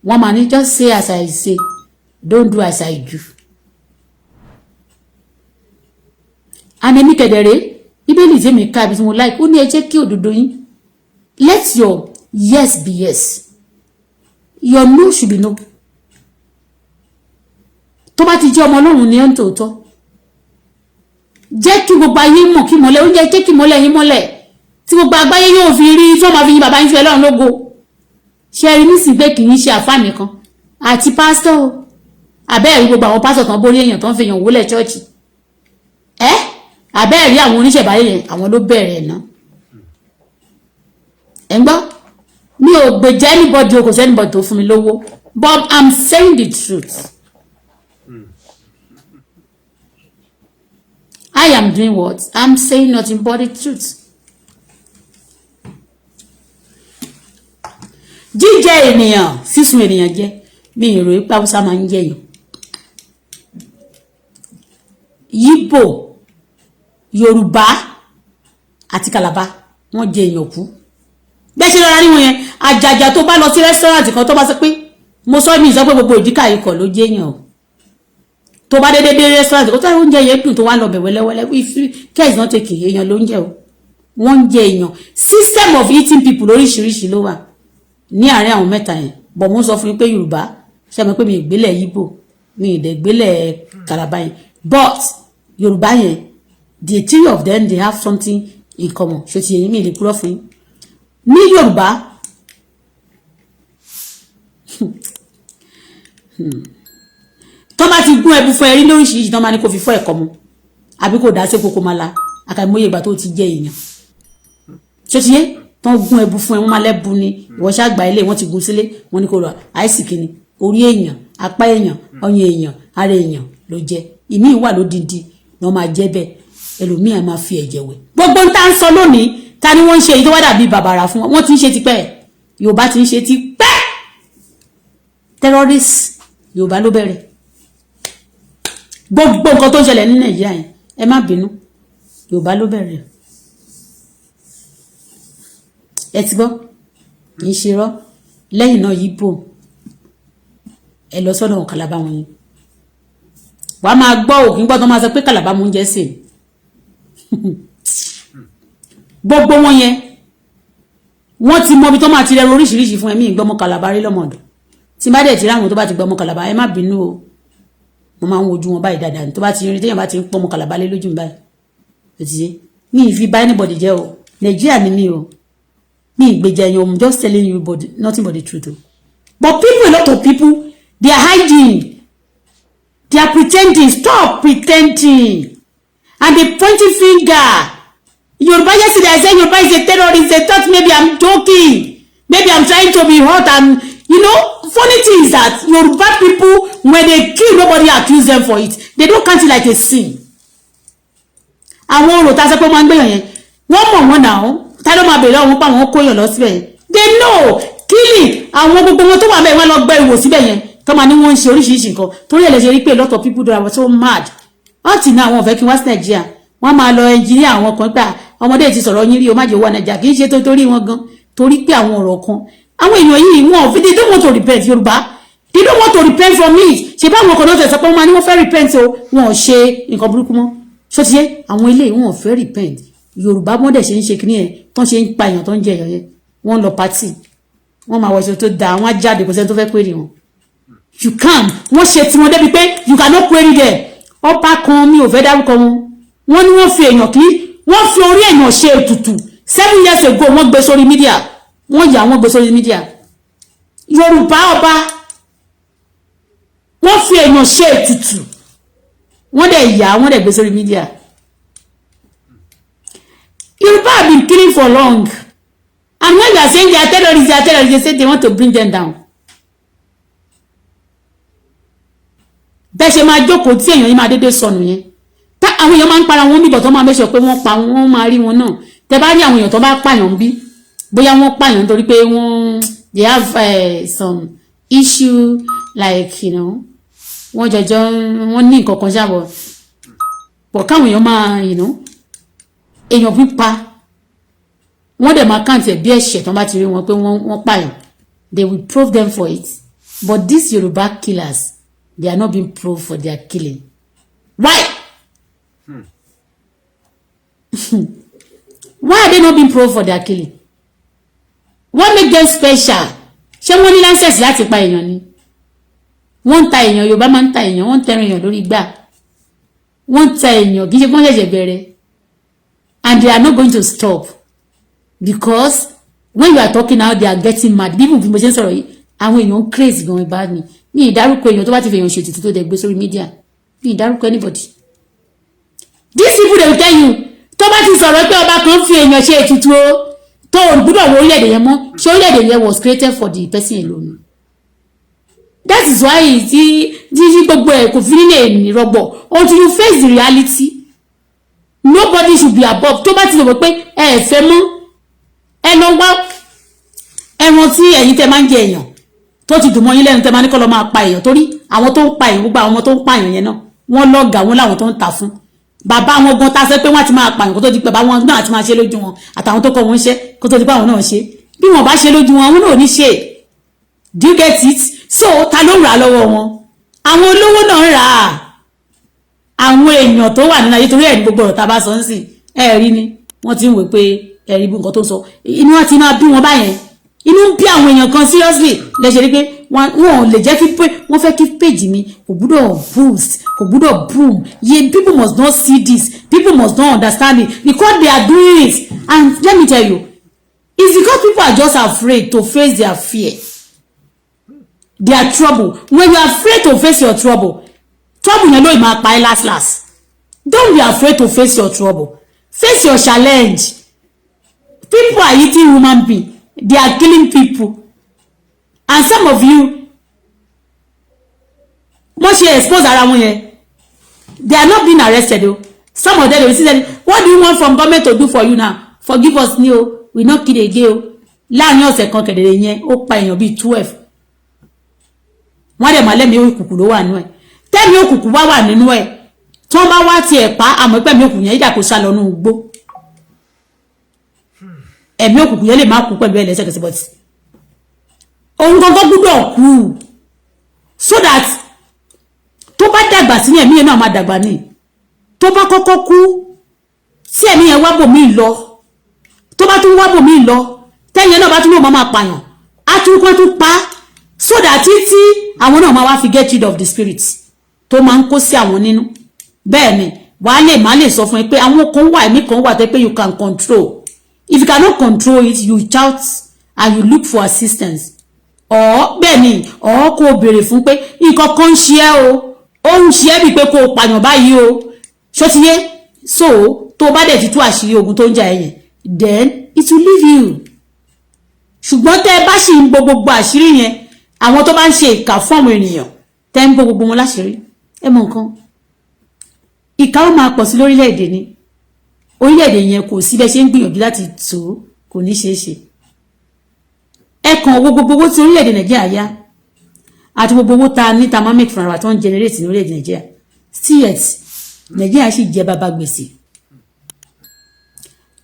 Wọ́n máa ní, "Just say as I say, don't do as I do." And èmi kẹ̀dẹ̀rẹ́, Bíbélì tí mi ká ibi tí mo like, ó ní ẹ jẹ́ kí òdodo yín, let your yes be yes, your no should be no. Tó bá ti jẹ́ ọmọ Ọlọ́run ní ẹ̀ ń tòótọ́, jẹ́ kí gbogbo ayé mọ̀, kí mọ́lẹ̀ ó jẹ́ kí mọ́lẹ̀ yín mọ́lẹ̀, tí gbogbo àgbáyé yóò fi rí, tí wọ́n máa fi yín bàbá yín fi Ọlọ́run lógo. Ṣe rí nísìnyí pé kì í ṣe àfáà nìkan? Àti pásítọ̀ o, àbẹ́ẹ̀rí gbogbo àwọn pásítọ̀ tán borí èèyàn tán fi èèyàn wólẹ̀ chọ́ọ̀chì ẹ́? Àbẹ́ẹ̀rí àwọn oníṣẹ̀báyé yẹn? Àwọn ló bẹ̀rẹ̀ ẹ̀ náà. Ẹ̀ ń gbọ́, mi ò gbèjà anybody o, kò sí anybody tó fún mi lówó, but I'm saying the truth. I am doing what? I'm saying nothing but the truth. Jíjẹ ènìyàn, sísun ènìyàn jẹ, mi ìrò ipá Haúsá máa ń jẹyàn. Yíbò, Yorùbá àti Kàlàbá, wọ́n jẹ èèyàn kú bẹ́ẹ̀ ṣe lọ́ra níwọ̀n yẹn. Àjàjà tó bá lọ sí restaurant kan, tó bá sọ pé mo sọ, mi sọ pé gbogbo ìdíkà ikọ̀ ló jẹ́ èèyàn o. Tó bá dédé dé restaurant kó tó oúnjẹ yẹn dùn, tó wá lọ bẹ̀ wẹ́lẹ́wẹ́lẹ́, if care is not taken, èèyàn ló ń jẹ o. Wọ́n ń jẹ èèyàn. System of eating people lóríṣiríṣi ló wà ní àárín àwọn mẹ́ta yẹn. Bọ̀ mo ń sọ fún yín pé Yorùbá ṣe mọ̀ pé mi ìgbélẹ̀ Yíbò, mi ìdẹ̀gbélẹ̀ Kàlàbá yẹn, but Yorùbá yẹn, the three of them, they have something in common. Ṣé ti yẹn mi lè kúrò fún yín ní Yorùbá? Tó bá ti gún ẹbú fún ẹ rí lóríṣiríṣi, tó máa ní kó fi fọ́ ẹ̀kọ́ mu àbí kó dá sí kókó máa la àkàìmọye ìgbà tó ti jẹ èèyàn. Ṣé ti yé? Tó ń gún ẹbú fún ẹ, wọ́n máa lẹ́bu ni. Ìwọ ṣàgbà ilé wọ́n ti gún sílé, wọ́n ní kó rọ àìsíkì ni, orí èèyàn, apá èèyàn, ọyàn èèyàn, ara èèyàn ló jẹ. Ìmíì wà lódindi ni wọ́n máa jẹ bẹ́ẹ̀. Ẹlòmíì á máa fi ẹ̀jẹ̀ wẹ̀. Gbogbo ń tá ń sọ lónìí, ta ni wọ́n ń ṣe èyí tó wá dàbí bàbàrà fún wọn? Wọ́n ti ń ṣe tipẹ́. Yorùbá ti ń ṣe tipẹ́. Terrorist, Yorùbá ló bẹ̀rẹ̀ gbogbo nǹkan tó ń ṣẹlẹ̀ ní Nàìjíríà yẹn. Ẹ má bínú, Yorùbá ló bẹ̀rẹ̀. Ẹ ti gbọ́, kì í ṣe rọ́. Lẹ́yìn náà, Yíbò, ẹ lọ sọ́dọ̀ Kàlábà wọn yẹn, wàá máa gbọ́ òkè gbọ́ tó máa sọ pé Kàlábà mú oúnjẹ sè. Gbogbo wọn yẹn, wọ́n ti mọ ibi tó máa ti rẹrù oríṣiríṣi fún ẹ̀mí ìgbọ́mọ Kàlábà rí lọ́mọdún. Tí bá dẹ̀ ti ráwọn tó bá ti gbọ́mọ Kàlábà, ẹ má bínú o, mo máa ń wojú wọn báyìí dáadáa. Tó bá ti rí téèyàn bá ti ń pọ́nmọ Kàlábà lé lójú mi báyìí, ó ti yé mi. Ì fi bá anybody jẹ́ o. Nàìjíríà ni mi o, mi ìgbèjà ẹ̀yàn. I'm just telling you, but nothing but the truth o. But people, a lot of people, they are hiding, they are pretending. Stop pretending and they pointing finger. Yoruba, yesterday I said Yoruba is a terrorist. They thought maybe I'm joking, maybe I'm trying to be hot. And you know, funny thing is that Yoruba people, when they kill, nobody accuse them for it. They don't count it like a sin. Àwọn orò tá a sọ pé wọ́n máa ń gbéyàn yẹn, wọ́n mọ̀ wọ́n náà. Tá ló máa bèèrè ọ̀hún pa àwọn kóyàn lọ síbẹ̀ yẹn? They know killing. Àwọn gbogbo wọn tó wà mẹ́rin, wọ́n lọ gbẹ́ ìwò síbẹ̀ yẹn, tó máa ní wọ́n ń ṣe oríṣiríṣi nǹkan. Torí ẹ̀ lè ṣe rí pé a lot of people don are so mad. Until now, àwọn ò fẹ́ kí wá sí Nàìjíríà. Wọ́n máa lọ ẹnjìníà àwọn kan pé ọmọdé ti sọ̀rọ̀ yín rí o, má jẹ́ wà Nàìjíríà. Kì í ṣe tó torí wọn gan, torí pé àwọn ọ̀rọ̀ kan, àwọn èèyàn yìí, wọn ò fi, they don't want to repent. Yorùbá, they don't want to repent from it. Ṣe bá àwọn kan náà tẹ̀sán pé wọ́n máa ní wọ́n fẹ́ repent o, wọn ò ṣe nǹkan burúkú mọ́. Ṣó ti yé? Àwọn ilé, wọn ò fẹ́ repent. Yorùbá mọ́dẹ̀ ṣe ń ṣe kíní ẹ̀, tó ń ṣe ń pa èèyàn, tó ń jẹ èèyàn yẹn, wọ́n lọ party, wọ́n máa wọṣọ tó dáa, wọ́n á jáde, kò sẹ́ni tó fẹ́ query wọn. You can, wọ́n ṣe tiwọn débi pé you cannot query them. Ọba kan, mi ò fẹ́ dárúkọ wọn, wọ́n ní wọ́n fi èèyàn, kí wọ́n fi orí èèyàn ṣe ètùtù 7 years ago. Wọ́n gbé sórí media, wọ́n yà wọ́n gbé sórí media. Yorùbá ọba, wọ́n fi èèyàn ṣe ètùtù, wọ́n dẹ̀ yà wọ́n dẹ̀ gbé sórí media. Yorùbá have been killing for long, and when you are saying they are terrorists, they are terrorists, they say they want to bring them down. Bẹ́ẹ̀ ṣe máa jókòó tí èèyàn yìí máa dédé sọnù yẹn, tá àwọn èèyàn máa ń para wọn bíbọ̀, tó máa mẹ́sọ̀ pé wọ́n pa wọ́n, máa rí wọn náà. Tẹ bá rí àwọn èèyàn tó bá pààyàn bí, bóyá wọ́n pààyàn nítorí pé wọ́n, they have some issue, like wọ́n jọjọ wọ́n ní nǹkan kan ṣàbọ̀ pọ̀, káwọn èèyàn máa èèyàn pípa, wọ́n dẹ̀ máa count ẹ̀ bí ẹ̀ṣẹ̀. Tó bá ti rí wọn pé wọ́n pààyàn, they will prove them for it. But these Yoruba killers, they are not being proved for their killing. Why? Why are they not being proved for their killing? What make them special? Ṣé wọ́n ní license láti pa èèyàn ni? Wọ́n ń ta èèyàn. Yorùbá máa ń ta èèyàn, wọ́n ń tẹran èèyàn lórí gbà, wọ́n ń ta èèyàn. Kì í ṣe pé wọ́n ṣẹ̀ṣẹ̀ bẹ̀rẹ̀, and they are not going to stop, because when you are talking now, they are getting mad. Bí mo ṣe ń sọ̀rọ̀ yìí, àwọn èèyàn ń crazy gan about me. Ní ìdárúkọ èèyàn tó bá ti fi èèyàn ṣètùtù tó dẹ̀ gbé sórí media, ní ìdárúkọ anybody. These people, they will tell you, tó bá ti sọ̀rọ̀ pé ọba kan fi èèyàn ṣe ètùtù o, tó o gbúdọ̀ wo orílẹ̀-èdè yẹn mọ́. Ṣé orílẹ̀-èdè yẹn was created for the person alone? That is why tí gbogbo ẹ̀ kò fi nílé rọgbọ̀ until you face the reality. Nobody should be above. Tó bá ti lè wọ pé ẹ ẹ fẹ́ mọ́, ẹ lọ wá ẹran tí ẹ̀yin tẹ́ máa ń jẹ èèyàn tó ti dùn mọ́ yín lẹ́nu, tẹ́ máa ní kọ́ lọ máa pa èèyàn, torí àwọn tó ń pa èèyàn, gbogbo àwọn tó ń pa èèyàn yẹn náà, wọ́n lọ́gàá wọn láwọn tó ń tà fún. Bàbá wọn gan ta sẹ pé wọ́n ti máa pààyàn kó tó di pé bàbá wọn náà ti máa ṣe lójú wọn, àtàwọn tó kọ́ wọn ṣe kó tó di pé àwọn náà ṣe. Bí wọn bá ṣe lójú wọn, àwọn náà ò ní ṣe. Do you get it? So ta ló rà lọ́wọ́ wọn? Àwọn olówó náà ń rà á, àwọn èèyàn tó wà nínú ayé. Torí ẹ̀ ní gbogbo ọ̀rọ̀ tá a bá sọ ń sìn, ẹ rí ni wọ́n ti ń wò pé ẹ̀rí bí nǹkan tó ń sọ, inú wọn ti máa bí wọn báyẹn. Inú ń bí àwọn èèyàn kan seriously. Lẹ́sẹ̀ rí pé wọn ò lè jẹ́ kí pé wọ́n fẹ́ kí page mi kò gbúdọ̀ boost, kò gbúdọ̀ boom. Ye people must not see this, people must not understand it, because they are doing it. And let me tell you, it's because people are just afraid to face their fear, their trouble. When you are afraid to face your trouble, trouble yẹn ló máa pa ẹ́ last last. Don't be afraid to face your trouble. Face your challenge. People are eating human being, they are killing people, and some of you, wọ́n ṣe expose ara wọn yẹn, they are not being arrested o. Some of them, they will say, "What do you want from government to do for you now? Forgive us ni o, we no kill again o." Láàrin ọ̀sẹ̀ kan kẹ̀dẹ̀rẹ̀ yẹn, ó pa èèyàn bíi 12. Wọ́n dẹ̀ máa lẹ́mìí òkùnkùn ló wà nínú ẹ̀. Tẹ́mi òkùnkùn wá wà nínú ẹ̀, tí wọ́n bá wá tiẹ̀ pa, àmọ́ pẹ̀mí òkùnkùn yẹn ìdà kó sá lọ nínú igbó, ẹ̀mí òkùnkùn yẹn lè má kú pẹ̀lú ẹ̀ lẹ́sẹ̀kẹsẹ̀, but òun gangan gbúdọ̀ kú, so that tó bá dàgbà sí ẹ̀mí yẹn náà máa dàgbà ní. Tó bá kọ́kọ́ kú, tí ẹ̀mí yẹn wá bò mí lọ, tó bá tún wá bò mí lọ, tẹ́yìn náà bá tún lóun máa pààyàn, á tún kó tún pa, so that títí àwọn náà máa wá fi get rid of the spirit tó máa ń kó sí àwọn nínú. Bẹ́ẹ̀ ni wàá lè má lè sọ fún ẹ pé àwọn kan wà, ẹ̀mí kan wà tẹ́ pé you can control. If you cannot control it, you shout and you look for assistance, or bẹ́ẹ̀ ni, or kó o béèrè fún pé nǹkan kan ń ṣe ẹ́ o, ó ń ṣe ẹ́ bíi pé kó o pààyàn báyìí o. Ṣó ti yé? So tó o bá dẹ̀ ti tú àṣírí ogun tó ń jà ẹ́ yẹn, then it will leave you. Ṣùgbọ́n tẹ́ ẹ bá sì ń bo gbogbo àṣírí yẹn, àwọn tó bá ń ṣe ìkà fún àwọn ènìyàn, tẹ́ ń bo gbogbo wọn láṣìírí, ẹ mọ nǹkan, ìkà ó máa pọ̀ sí lórílẹ̀‐èdè ni. Orílẹ̀-èdè yẹn, kò sí bẹ́ẹ̀ ṣe ń gbìyànjú láti tó, kò ní ṣeé ṣe. Ẹ kàn owó, gbogbo owó tí orílẹ̀-èdè Nàìjíríà yá àti gbogbo owó ta ní ta máa make fúnra wa tó ń generate ní orílẹ̀-èdè Nàìjíríà, still yet Nàìjíríà sì jẹ́ bàbá gbèsè.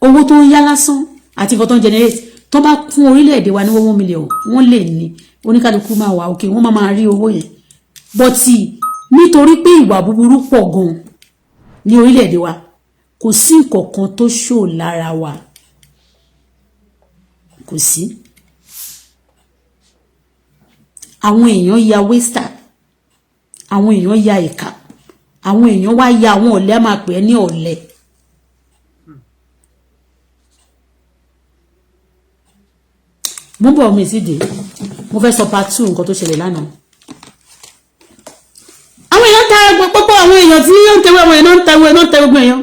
Owó tó ń yá lásán àti nǹkan tó ń generate, tó bá fún orílẹ̀-èdè wa ní 1 million, wọ́n lè ní oníkálukú máa wà òkè, wọ́n máa máa rí owó yẹn. But nítorí pé ìwà búburú pọ̀ gan ní orílẹ̀-èdè wa, kò sí nǹkan kan tó ṣò lára wa, kò sí. Àwọn èèyàn ya waster, àwọn èèyàn ya ìkà, àwọn èèyàn wá ya àwọn ọ̀lẹ, á máa pè é ní ọ̀lẹ. Mo ń bọ̀, mi sì dé. Mo fẹ́ sọ part two nǹkan tó ṣẹlẹ̀ lánàá. Àwọn èèyàn ta gbogbo àwọn èèyàn tí ó ń tẹwé, àwọn èèyàn náà ń tẹwé, náà ń tẹ gbogbo èèyàn.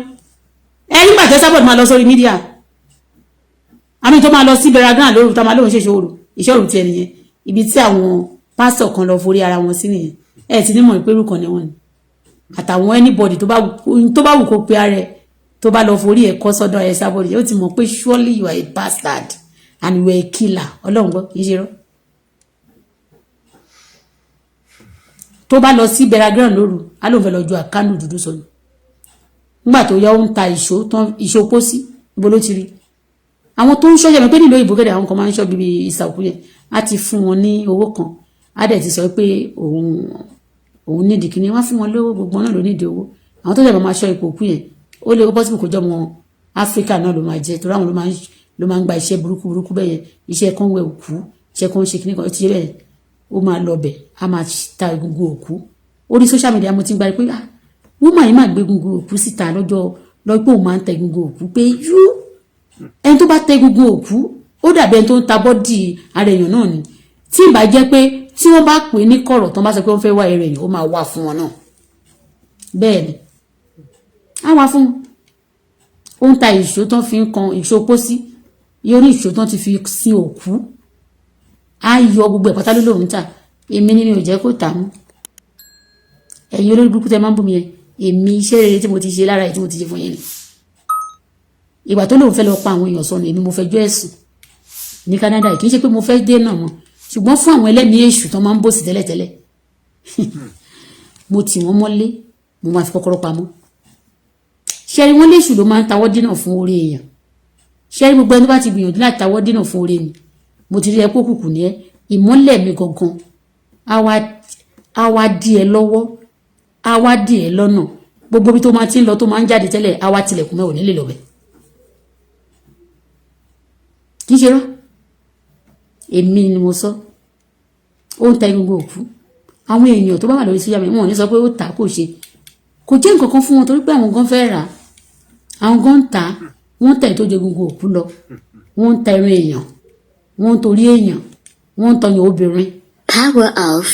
Ẹ nígbà tẹ sábọ̀dù máa lọ sórí media, àmì tó máa lọ sí bẹ̀rẹ̀ lóru, tó máa lóun ṣe ìṣòro, ìṣòro tiẹ̀ nìyẹn. Ibi tí àwọn pásítọ̀ kan lọ forí ara wọn sí nìyẹn. Ẹ ti ní mọ̀ ìpérù kan ni wọ́n ni àtàwọn anybody tó bá wù kó pe ara ẹ, tó bá lọ forí ẹ̀ kọ́ sọ́dọ̀ ẹ sábọ̀dù, yóò ti mọ̀ pé surely you are a bastard and you are a killer. Ọlọ́run gbọ́, kì í ṣe rọ́. Tó bá lọ sí bẹ̀rẹ̀ lóru, á lóun fẹ́ lọ ju àkánù dúdú sọnù. Nígbà tó yá, ó ń ta ìṣó tán, ìṣó pósí. Ibo ló ti rí àwọn tó ń ṣọ́jà mi pé nílò ìbò kẹ́dẹ̀, àwọn kan máa ń ṣọ́ bíbí ìsàkú yẹn, á ti fún wọn ní owó kan, á dẹ̀ ti sọ pé òun nídìí kíní, wọ́n fún wọn lówó. Gbogbo náà ló nídìí owó. Àwọn tó dẹ̀ máa ṣọ́ ipò òkú yẹn, ó lè possible kó jọ́ mọ́ Áfíríkà náà ló máa jẹ́, torí àwọn ló máa ń gba iṣẹ́ burúkú burúkú bẹ́ẹ̀ yẹn, iṣẹ́ kan wẹ òkú, iṣẹ́ kan ṣe kíní kan, ó ti ṣe bẹ́ẹ̀, ó máa lọ bẹ̀, á máa ta egungun òkú. Orí social media mo ti ń gba pé, ah, woman yìí máa gbé egungun òkú síta lọ́jọ́ lọ́pọ̀, òun máa ń ta egungun òkú, pé yú ẹni tó bá tẹ egungun òkú, ó dàbí ẹni tó ń ta body ara èèyàn náà ni. Tí ìbá jẹ́ pé Tí wọ́n bá pè ní kọ̀rọ̀ tán, bá sọ pé wọ́n fẹ́ wá ẹrẹ̀ yìí, ó máa wà fún wọn náà. Bẹ́ẹ̀ ni, á wà fún wọn. Ó ń ta ìṣó tán fi ń kan ìṣó pósí, yóò ní ìṣó tán ti fi sin òkú, á yọ gbogbo ẹ̀ pátá ló lòun tà. Èmi ni mi ò jẹ́ kó tà mú. Ẹ̀yin olórí burúkú tẹ máa ń bú mi yẹn, èmi, iṣẹ́ rere tí mo ti ṣe lára ẹ̀ tí mo ti ṣe fún yín ni. Ìgbà tó lóun fẹ́ lọ pa àwọn èèyàn sọnù, èmi mo fẹjọ́ ẹ̀sùn ní Canada. Kì í ṣe pé mo fẹ́ dé náà mọ́, ṣùgbọ́n fún àwọn ẹlẹ́mìí èṣù tó máa ń bòsì tẹ́lẹ̀tẹ́lẹ̀, mo tì wọ́n mọ́lé, mo máa fi kọ́kọ́rọ́ pamọ́. Ṣẹ́rí, wọ́n léṣù ló máa ń tawọ́ dínà fún orí èèyàn. Ṣẹ́rí, gbogbo ẹni tó bá ti gbìyànjú láti tawọ́ dínà fún orí mi, mo ti rí ẹ kó kùkù ní ẹ. Ìmọ́lẹ̀ mi gangan á wá dí ẹ lọ́wọ́, á wá dí ẹ lọ́nà. Gbogbo ibi tó máa ti ń lọ, tó máa ń jáde tẹ́lẹ̀, á wá tilẹ̀kùn mẹ́, ò ní lè lọ bẹ̀. Kì í ṣe rán, èmi ni mo sọ. Ó ń ta egungun òkú àwọn èèyàn tó bá wà lórí social media. Wọn ò ní sọ pé ó tà, kò ṣe, kò jẹ́ nǹkan kan fún wọn, torí pé àwọn gan fẹ́ rà á, àwọn gan ń tà á. Wọ́n ń tà tó jẹ egungun òkú lọ, wọ́n ń ta ẹran èèyàn, wọ́n ń torí èèyàn, wọ́n ń tọyàn obìnrin. Power off.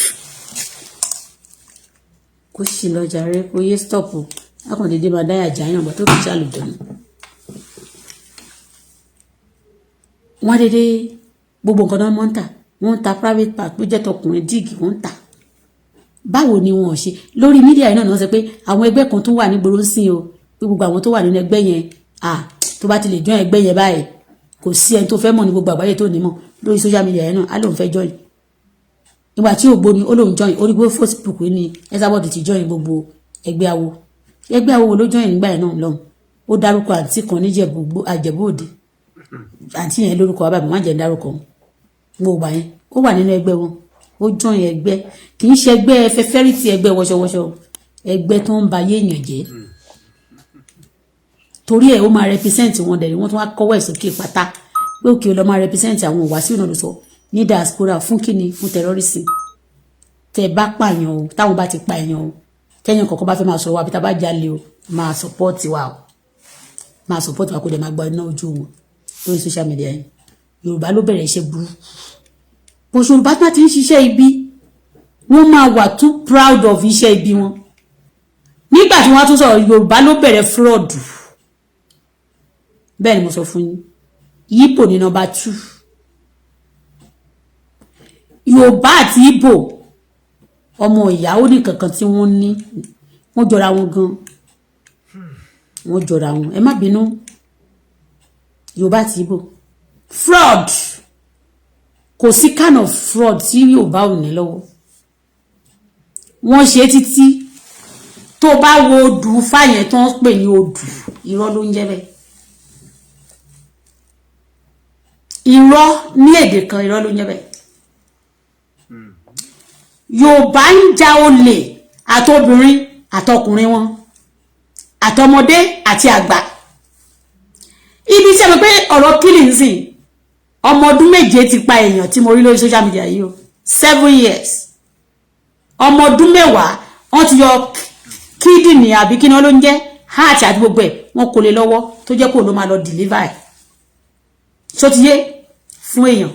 Kó sì lọ jàre, kó yé stop. Akọ̀ndédé máa dáyà jáyàn bá tó kì í ṣàlùjọ ni. Wọ́n dédé gbogbo nǹkan náà wọ́n ń tà. Wọ́n ń ta private part tó jẹ́ tọkùnrin, díìgì wọ́n ń tà. Báwo ni wọn ò ṣe lórí media yìí náà ni wọ́n sọ pé àwọn ẹgbẹ́ kan tó wà nígboro sí o, pé gbogbo àwọn tó wà nínú ẹgbẹ́ yẹn, à tó bá ti lè join ẹgbẹ́ yẹn báyìí, kò sí ẹni tó fẹ́ mọ̀ ní gbogbo àgbáyé tó ní mọ̀. Lórí social media yẹn náà, á lóun fẹ́ join. Ìgbà tí ògbóni ó lóun join orí gbogbo Facebook ní Esabod ti join gbogbo ẹgbẹ́ awo. Ẹgbẹ́ awo wo ló join nígbà yẹn náà lọ́hùn? Ó dárúkọ àǹtí kan níjẹ̀bú àjẹ̀bú òde. Àǹtí yẹn lórúkọ bàbá mi, má jẹ́ ń dárúkọ wọn. Gbogbo yẹn, ó wà nínú ẹgbẹ́ wọn, ó join ẹgbẹ́. Kì í ṣe ẹgbẹ́ fẹfẹ́rìtì, ẹgbẹ́ wọṣọwọṣọ, ẹgbẹ́ tó ń ba ayé èèyàn jẹ́. Torí ẹ̀, ó máa represent wọn dẹ̀. Wọ́n tún wá kọ́wọ́ ẹ̀ sókè pátá pé òkè lọ́ máa represent àwọn Wàsíù náà ló sọ ní diaspora. Fún kíni? Fún terrorism. Tẹ bá pààyàn o, táwọn bá ti pa èèyàn o, tẹ́yìn kọ̀ọ̀kan bá fẹ́ máa sọ̀rọ̀ wa, àbí tá a bá jalè o, máa support wa o, máa support wa, kó dẹ̀ máa gba iná ojú wọn lórí social media yẹn. Yorùbá ló bẹ̀rẹ̀ iṣẹ́ burúkú bó. Yorùbá tó ti ń ṣiṣẹ́ ibi, wọ́n máa wà too proud of iṣẹ́ ibi wọn. Nígbà tí wọ́n tún sọ̀rọ̀, Yorùbá ló bẹ̀rẹ̀ fraud. Bẹ́ẹ̀ ni mo sọ fún yín. Yíbò ní number 2. Yorùbá àti Ìgbò, ọmọ ìyá, ó ní kankan tí wọ́n ní, wọ́n jọra wọn gan, wọ́n jọra wọn. Ẹ má bínú. Yorùbá àti Ìgbò, fraud, kò sí kind of fraud tí Yorùbá ò ní lọ́wọ́. Wọ́n ṣe títí. Tó bá wo odù fáyẹn tó ń pè ní odù, irọ́ ló ń jẹ́ bẹ́ẹ̀. Irọ́ ní èdè kan, irọ́ ló ń jẹ́ bẹ́ẹ̀. Yorùbá ń ja olè, àtobìnrin àtọkùnrin wọn, àtọmọdé àti àgbà. Ibi tí a mọ̀ pé ọ̀rọ̀ killing sìn, ọmọ ọdún 7 ti pa èèyàn tí mo rí lórí social media yìí o, 7 years. Ọmọ ọdún 10, wọ́n ti yọ kídìní àbí kí ni wọ́n ló ń jẹ́, heart àti gbogbo ẹ̀, wọ́n kò lè lọ́wọ́, tó jẹ́ kó ló máa lọ deliver ẹ̀. Ṣó ti yé fún èèyàn?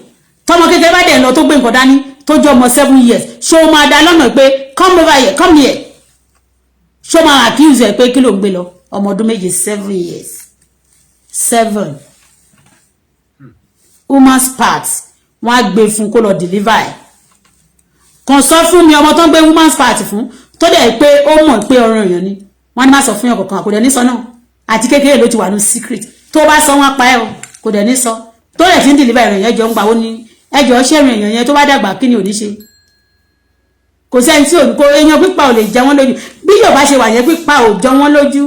Tọmọ kékeré bá dẹ̀ lọ, tó gbé nǹkan dání, tó jẹ́ ọmọ 7 years, ṣó máa dá lọ́nà pé come over here, come here? Ṣó máa accuse ẹ̀ pé kí ló ń gbé lọ? Ọmọ ọdún 7, 7 years, seven, woman's parts, wọ́n á gbé fún kó lọ deliver ẹ̀. Kàn sọ fún mi, ọmọ tó ń gbé woman's part fún, tó dẹ̀ pé ó mọ̀ pé ọ̀rọ̀ èèyàn ni, wọ́n ní má sọ fún yàn kankan, kò dẹ̀ ní sọ náà. Àti kékeré ló ti wà ní secret. Tó bá sọ, wọ́n pa ẹ́ o. Kò dẹ̀ ní sọ. Tó dẹ̀ fi ń deliver ìrìn yẹn, jọ ń gbà ó ní ẹjọ́ ṣẹ́rin èèyàn yẹn, tó bá dàgbà, kí ni ò ní ṣe? Kò sẹ́ni tí ò ní kó èèyàn pípa ò lè jẹ wọ́n lójú. Bí Yorùbá ṣe wà yẹn, pípa ò jọ wọ́n lójú.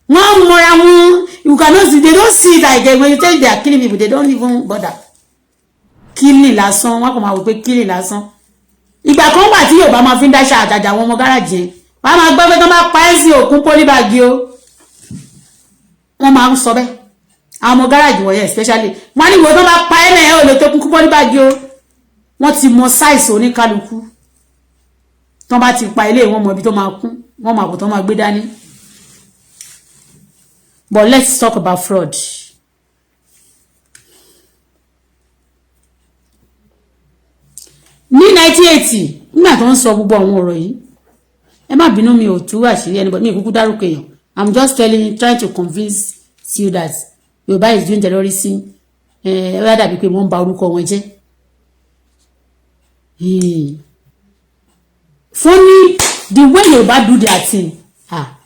Wọ́n mọra wọn. You cannot see, they don't see it like when you tell they are killing people, they don't even bother. Killing lásán, wọ́n kàn máa wò pé killing lásán. Ìgbà kan wà tí Yorùbá máa fi ń dáṣà àjàjà àwọn ọmọ gáràjì yẹn, wọ́n á máa gbọ́ pé tó máa pa ẹ́ sí òkun polybag o. Wọ́n máa ń sọ bẹ́ẹ̀. Àwọn ọmọ gáràjì wọ̀nyẹn especially, wọ́n á ní ìwọ tó bá pa ẹ́ náà, ò lè tó kún polybag o. Wọ́n ti mọ size oníkálukú. Tó bá ti pa ilé wọn, mọ ibi tó máa kún, wọ́n máa kó tó máa gbé dání. But let's talk about fraud. Ní 1980, nígbà tó ń sọ gbogbo àwọn ọ̀rọ̀ yìí, ẹ má bínú, mi ò tú àṣírí anybody, mi ò kúkú dárúkọ èèyàn. I'm just telling, trying to convince you that Yorùbá is doing terrorism. Ẹ wá dàbí pé wọ́n ń ba orúkọ wọn jẹ́. Funny the way Yorùbá do their thing. Ah,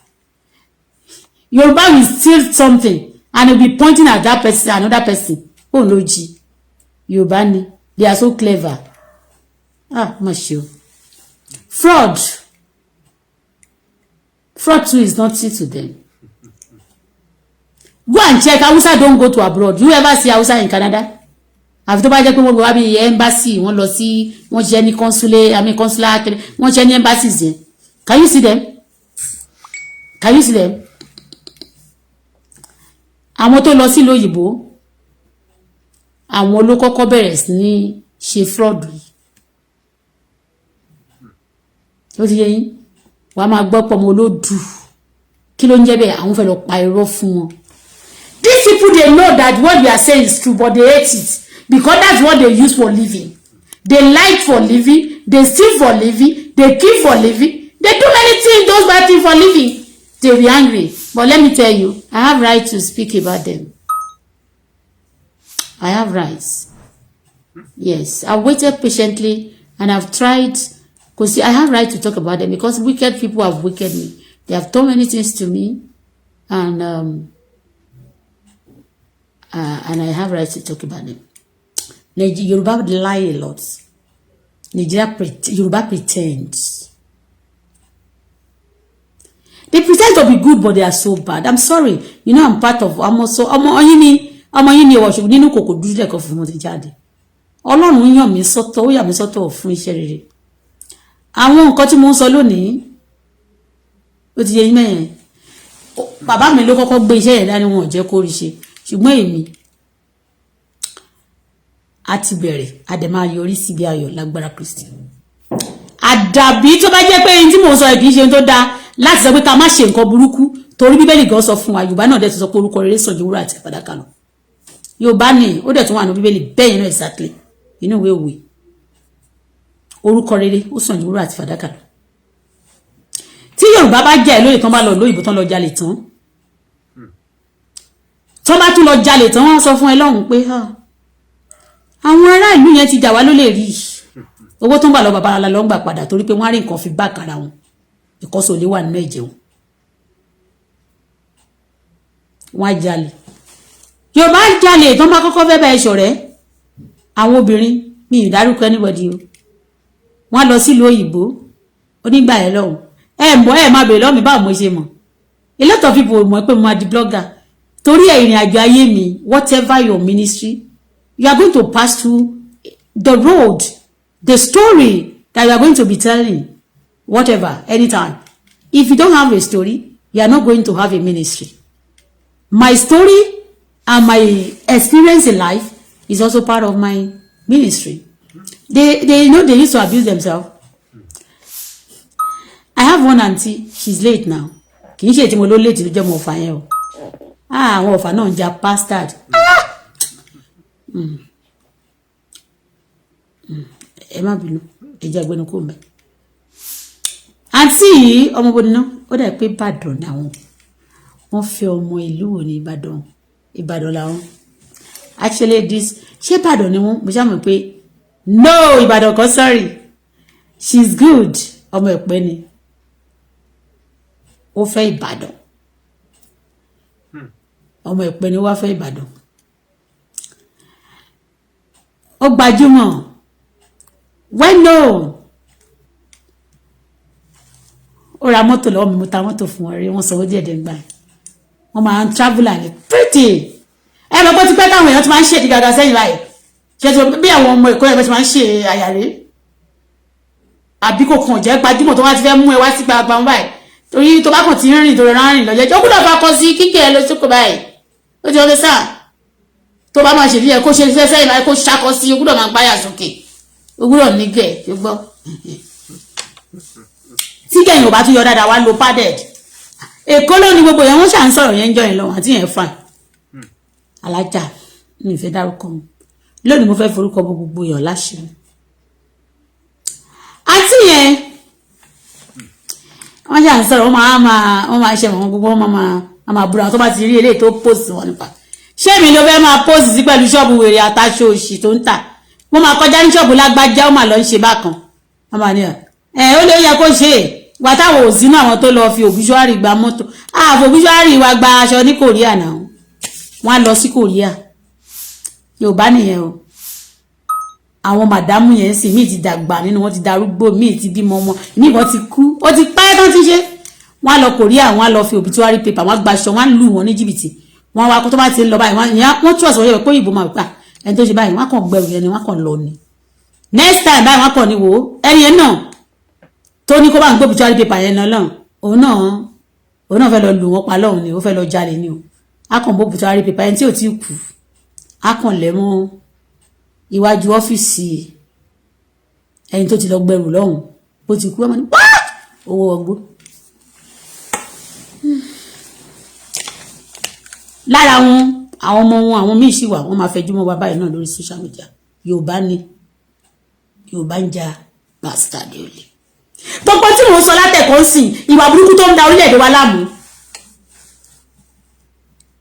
Yorùbá will steal something and will be pointing at that person, another person. Òun ló jí. Yorùbá ni, they are so clever. Ah, má ṣe o. Fraud, fraud too is nothing to them. Go and check. Hausa don't go to abroad. You ever see Hausa in Canada? Àfi tó bá jẹ́ pé wọ́n gbé wá bí embassy, wọ́n lọ sí, wọ́n ṣiṣẹ́ ní consulate, I mean consular, wọ́n ṣiṣẹ́ ní embassies yẹn. Can you see them? Can you see them? Àwọn tó lọ sílùú òyìnbó, àwọn ló kọ́kọ́ bẹ̀rẹ̀ sí ní ṣe fraud yìí. Ó ti yé yín. Wàá máa gbọ́ pọ̀ mọ́ olódù. Kí ló ń jẹ́ bẹ́ẹ̀? Àwọn fẹ́ lọ pa irọ́ fún wọn. These people, they know that what we are saying is true, but they hate it because that's what they use for living. They like for living, they steal for living, they kill for living, they do many things, those bad things for living. They be angry. But let me tell you, I have right to speak about them. I have rights. Yes, I waited patiently and I've tried. Because I have right to talk about them, because wicked people have wicked me. They have done many things to me, and I have right to talk about them. Yoruba lie a lot. Nigeria, Yoruba pretends. They pretend to be good, but they are so bad. I'm sorry. You know, I'm part of. I'm also. Ọmọ yín ni, ọmọ yín ni ìwọ̀ṣù nínú kòkò dúdú lẹ́kọ̀ọ́ fún mo ti jáde. Ọlọ́run yàn mí sọ́tọ̀, ó yà mí sọ́tọ̀ fún iṣẹ́ rere. Àwọn nǹkan tí mo ń sọ lónìí, ó ti yé yín mẹ́yẹn. Bàbá mi ló kọ́kọ́ gbé iṣẹ́ yẹn dání, wọn ò jẹ́ kó rí ṣe. Ṣùgbọ́n èmi, a ti bẹ̀rẹ̀, a dẹ̀ máa yọrí síbi ayọ̀ lágbára Kristi. Àdàbí tó bá jẹ́ pé ẹni tí mò ń sọ yìí kì í ṣe ohun tó dáa láti sọ pé ká má ṣe nǹkan burúkú, torí Bíbélì gan sọ fún wa. Yorùbá náà dẹ̀ ti sọ pé orúkọ rere sàn ju wúrà àti fàdákà lọ. Yorùbá ni ó dẹ̀ tún wà ní Bíbélì bẹ́ẹ̀ yẹn náà, exactly inú ìwé òwe. Orúkọ rere ó sàn ju wúrà àti fàdákà lọ. Tí Yorùbá bá jẹ́ lóye tán, bá lọ lóyìnbó tán, lọ jalè tán, tán bá tún lọ jalè tán, wọ́n sọ fún ẹ lọ́hùn pé àwọn ará ìlú yẹn ti jà wá lólè. Rí owó tó ń gbà lọ, bàbá ara lọ ń gbà padà, torí pé wọ́n á rí nǹkan fi bá kàrà wọn. Ìkọ́sọ̀ olè wà nínú ẹ̀jẹ̀ wọn. Wọ́n á jalè. Yorùbá ń jalè tó máa kọ́kọ́ fẹ́ bá ẹ ṣọ̀rẹ́. Àwọn obìnrin, mi ì dárúkọ anybody o, wọ́n lọ sílùú òyìnbó onígbà yẹn lọ́hùn. Ẹ mọ̀, ẹ máa bèèrè lọ́wọ́ mi báwo mo ṣe mọ̀. A lot of people mọ̀ pé mo máa di blogger torí ẹ̀. Ìrìn àjò ayé mi, whatever your ministry, you are going to pass through the road, the story that you are going to be telling, whatever, anytime. If you don't have a story, you are not going to have a ministry. My story and my experience in life is also part of my ministry. They know they used to abuse themselves. I have one auntie, she's late now. Kì í ṣe tí mo ló late ló jẹ́ mo ọ̀fà yẹn o. Ah, àwọn ọ̀fà náà ń ja bastard. Ah! Ẹ má bínú, ẹ jẹ́ agbẹnu kò mẹ́. Àǹtí yìí, ọmọ bòdì náà, ó dà pé Ìbàdàn ni àwọn. Wọ́n fẹ́ ọmọ ìlú wo ní Ìbàdàn? Ìbàdàn làwọn. Actually, this, ṣé Ìbàdàn ni wọ́n? Mo ṣáà mọ̀ pé no, Ìbàdàn kan, sorry. She's good. Ọmọ Ẹ̀pẹ́ ni. Ó fẹ́ Ìbàdàn. Ọmọ Ẹ̀pẹ́ ni ó wá fẹ́ Ìbàdàn. Ó gbajúmọ̀, well known. Ó ra mọ́tò lọ́wọ́ mi, mo ta mọ́tò fún wọn rí, wọ́n sanwó díẹ̀ díẹ̀ gbà. Wọ́n máa ń travel and pretty. Ẹ mọ̀ pé tipẹ́ táwọn èèyàn ti máa ń ṣèdí gàgà sẹ́yìn báyìí, ṣe ti bí àwọn ọmọ Èkó yẹn ti máa ń ṣe àyàrí, àbí kò kàn jẹ́ gbajúmọ̀ tó bá ti fẹ́ mú ẹ wá sí gbangba wọn báyìí, torí tó bá kàn ti ń rìn tó rọra rìn lọ́jọ́, ó gbọ́dọ̀ bá kọ sí kíkẹ́ ẹ lọ sóko báyìí. Ó ti ọdẹ sáà tó bá máa ṣèdí ẹ kó ṣe iṣẹ́ sẹ́yìn báyìí, kó ṣakọ sí, ó gbọ́dọ̀ máa gbáyà sókè, ó gbọ́dọ̀ nígẹ̀ tó gbọ́. Tí gẹ̀yìn ò bá tún yọ dáadáa, wá lo padded. Èkó ló ní gbogbo yẹn. Wọ́n ṣà ń sọ̀rọ̀ yẹn ń jọ yẹn lọ. Àti yẹn fine, alájà mi ì fẹ́ dárúkọ wọn lónìí. Mo fẹ́ forúkọ bọ gbogbo èèyàn láṣìírí. Àǹtí yẹn, wọ́n ṣà ń sọ̀rọ̀, wọ́n máa ṣe wọn gbogbo, wọ́n máa búra tó bá ti rí eléyìí tó post wọn nípa. Ṣé mi ló fẹ́ máa post sí pẹ̀lú ṣọ́ọ̀bù wèrè àtàṣọ òṣì tó ń tà? Wọ́n máa kọjá ní ṣọ́ọ̀bù lágbájá, ó máa lọ ń ṣe bákan. Wọ́n máa ní ẹ̀ ó lè yẹ kó ṣe é wà táwọn ò sínú àwọn tó lọ fi obituary gba mọ́tò, àfọ obituary wa gba aṣọ ní Korea náà. Wọ́n á lọ sí Korea. Yorùbá nìyẹn o. Àwọn màdámù yẹn sì míì ti dàgbà nínú wọn, ti darúgbó, míì ti bímọ ọmọ, míì kan ti kú, ó ti pẹ́ tán ti ṣe. Wọ́n á lọ Korea, wọ́n á lọ fi obituary paper, wọ́n á gbaṣọ, wọ́n á lù wọ́n ní jìbìtì. Wọ́n wá kó tó bá ti ń lọ báyìí, wọ́n tún ọ̀sán yẹ pé òyìnbó máa gbà ẹni tó ṣe báyìí, wọ́n á kàn gbẹrù yẹn ni, wọ́n á kàn lọ ni. Next time báyìí, wọ́n á kàn ní wò ó, ẹni yẹn náà tó ní kó bá ń gbé obituary paper yẹn lọ lọ́hùn, òun náà fẹ́ lọ lù wọ́n pa lọ́hùn ni, ó fẹ́ lọ jalè ni o. Á kàn bó obituary paper ẹni tí ò tí kú, á kàn lẹ̀ mọ́ iwájú ọ́fíìsì ẹni tó ti lọ gbẹrù lọ́hùn. Bó ti kú, ọmọ ní owó ọgbó lára wọn. Àwọn ọmọ wọn, àwọn míì sì wà, wọ́n máa fẹjú mọ́ bàbá yìí náà lórí social media. Yorùbá ni, Yorùbá ń ja bastard olè. Gbogbo tí mò ń sọ látẹ̀kọ́ ń sìn, ìwà burúkú tó ń da orílẹ̀-èdè wa láàmú.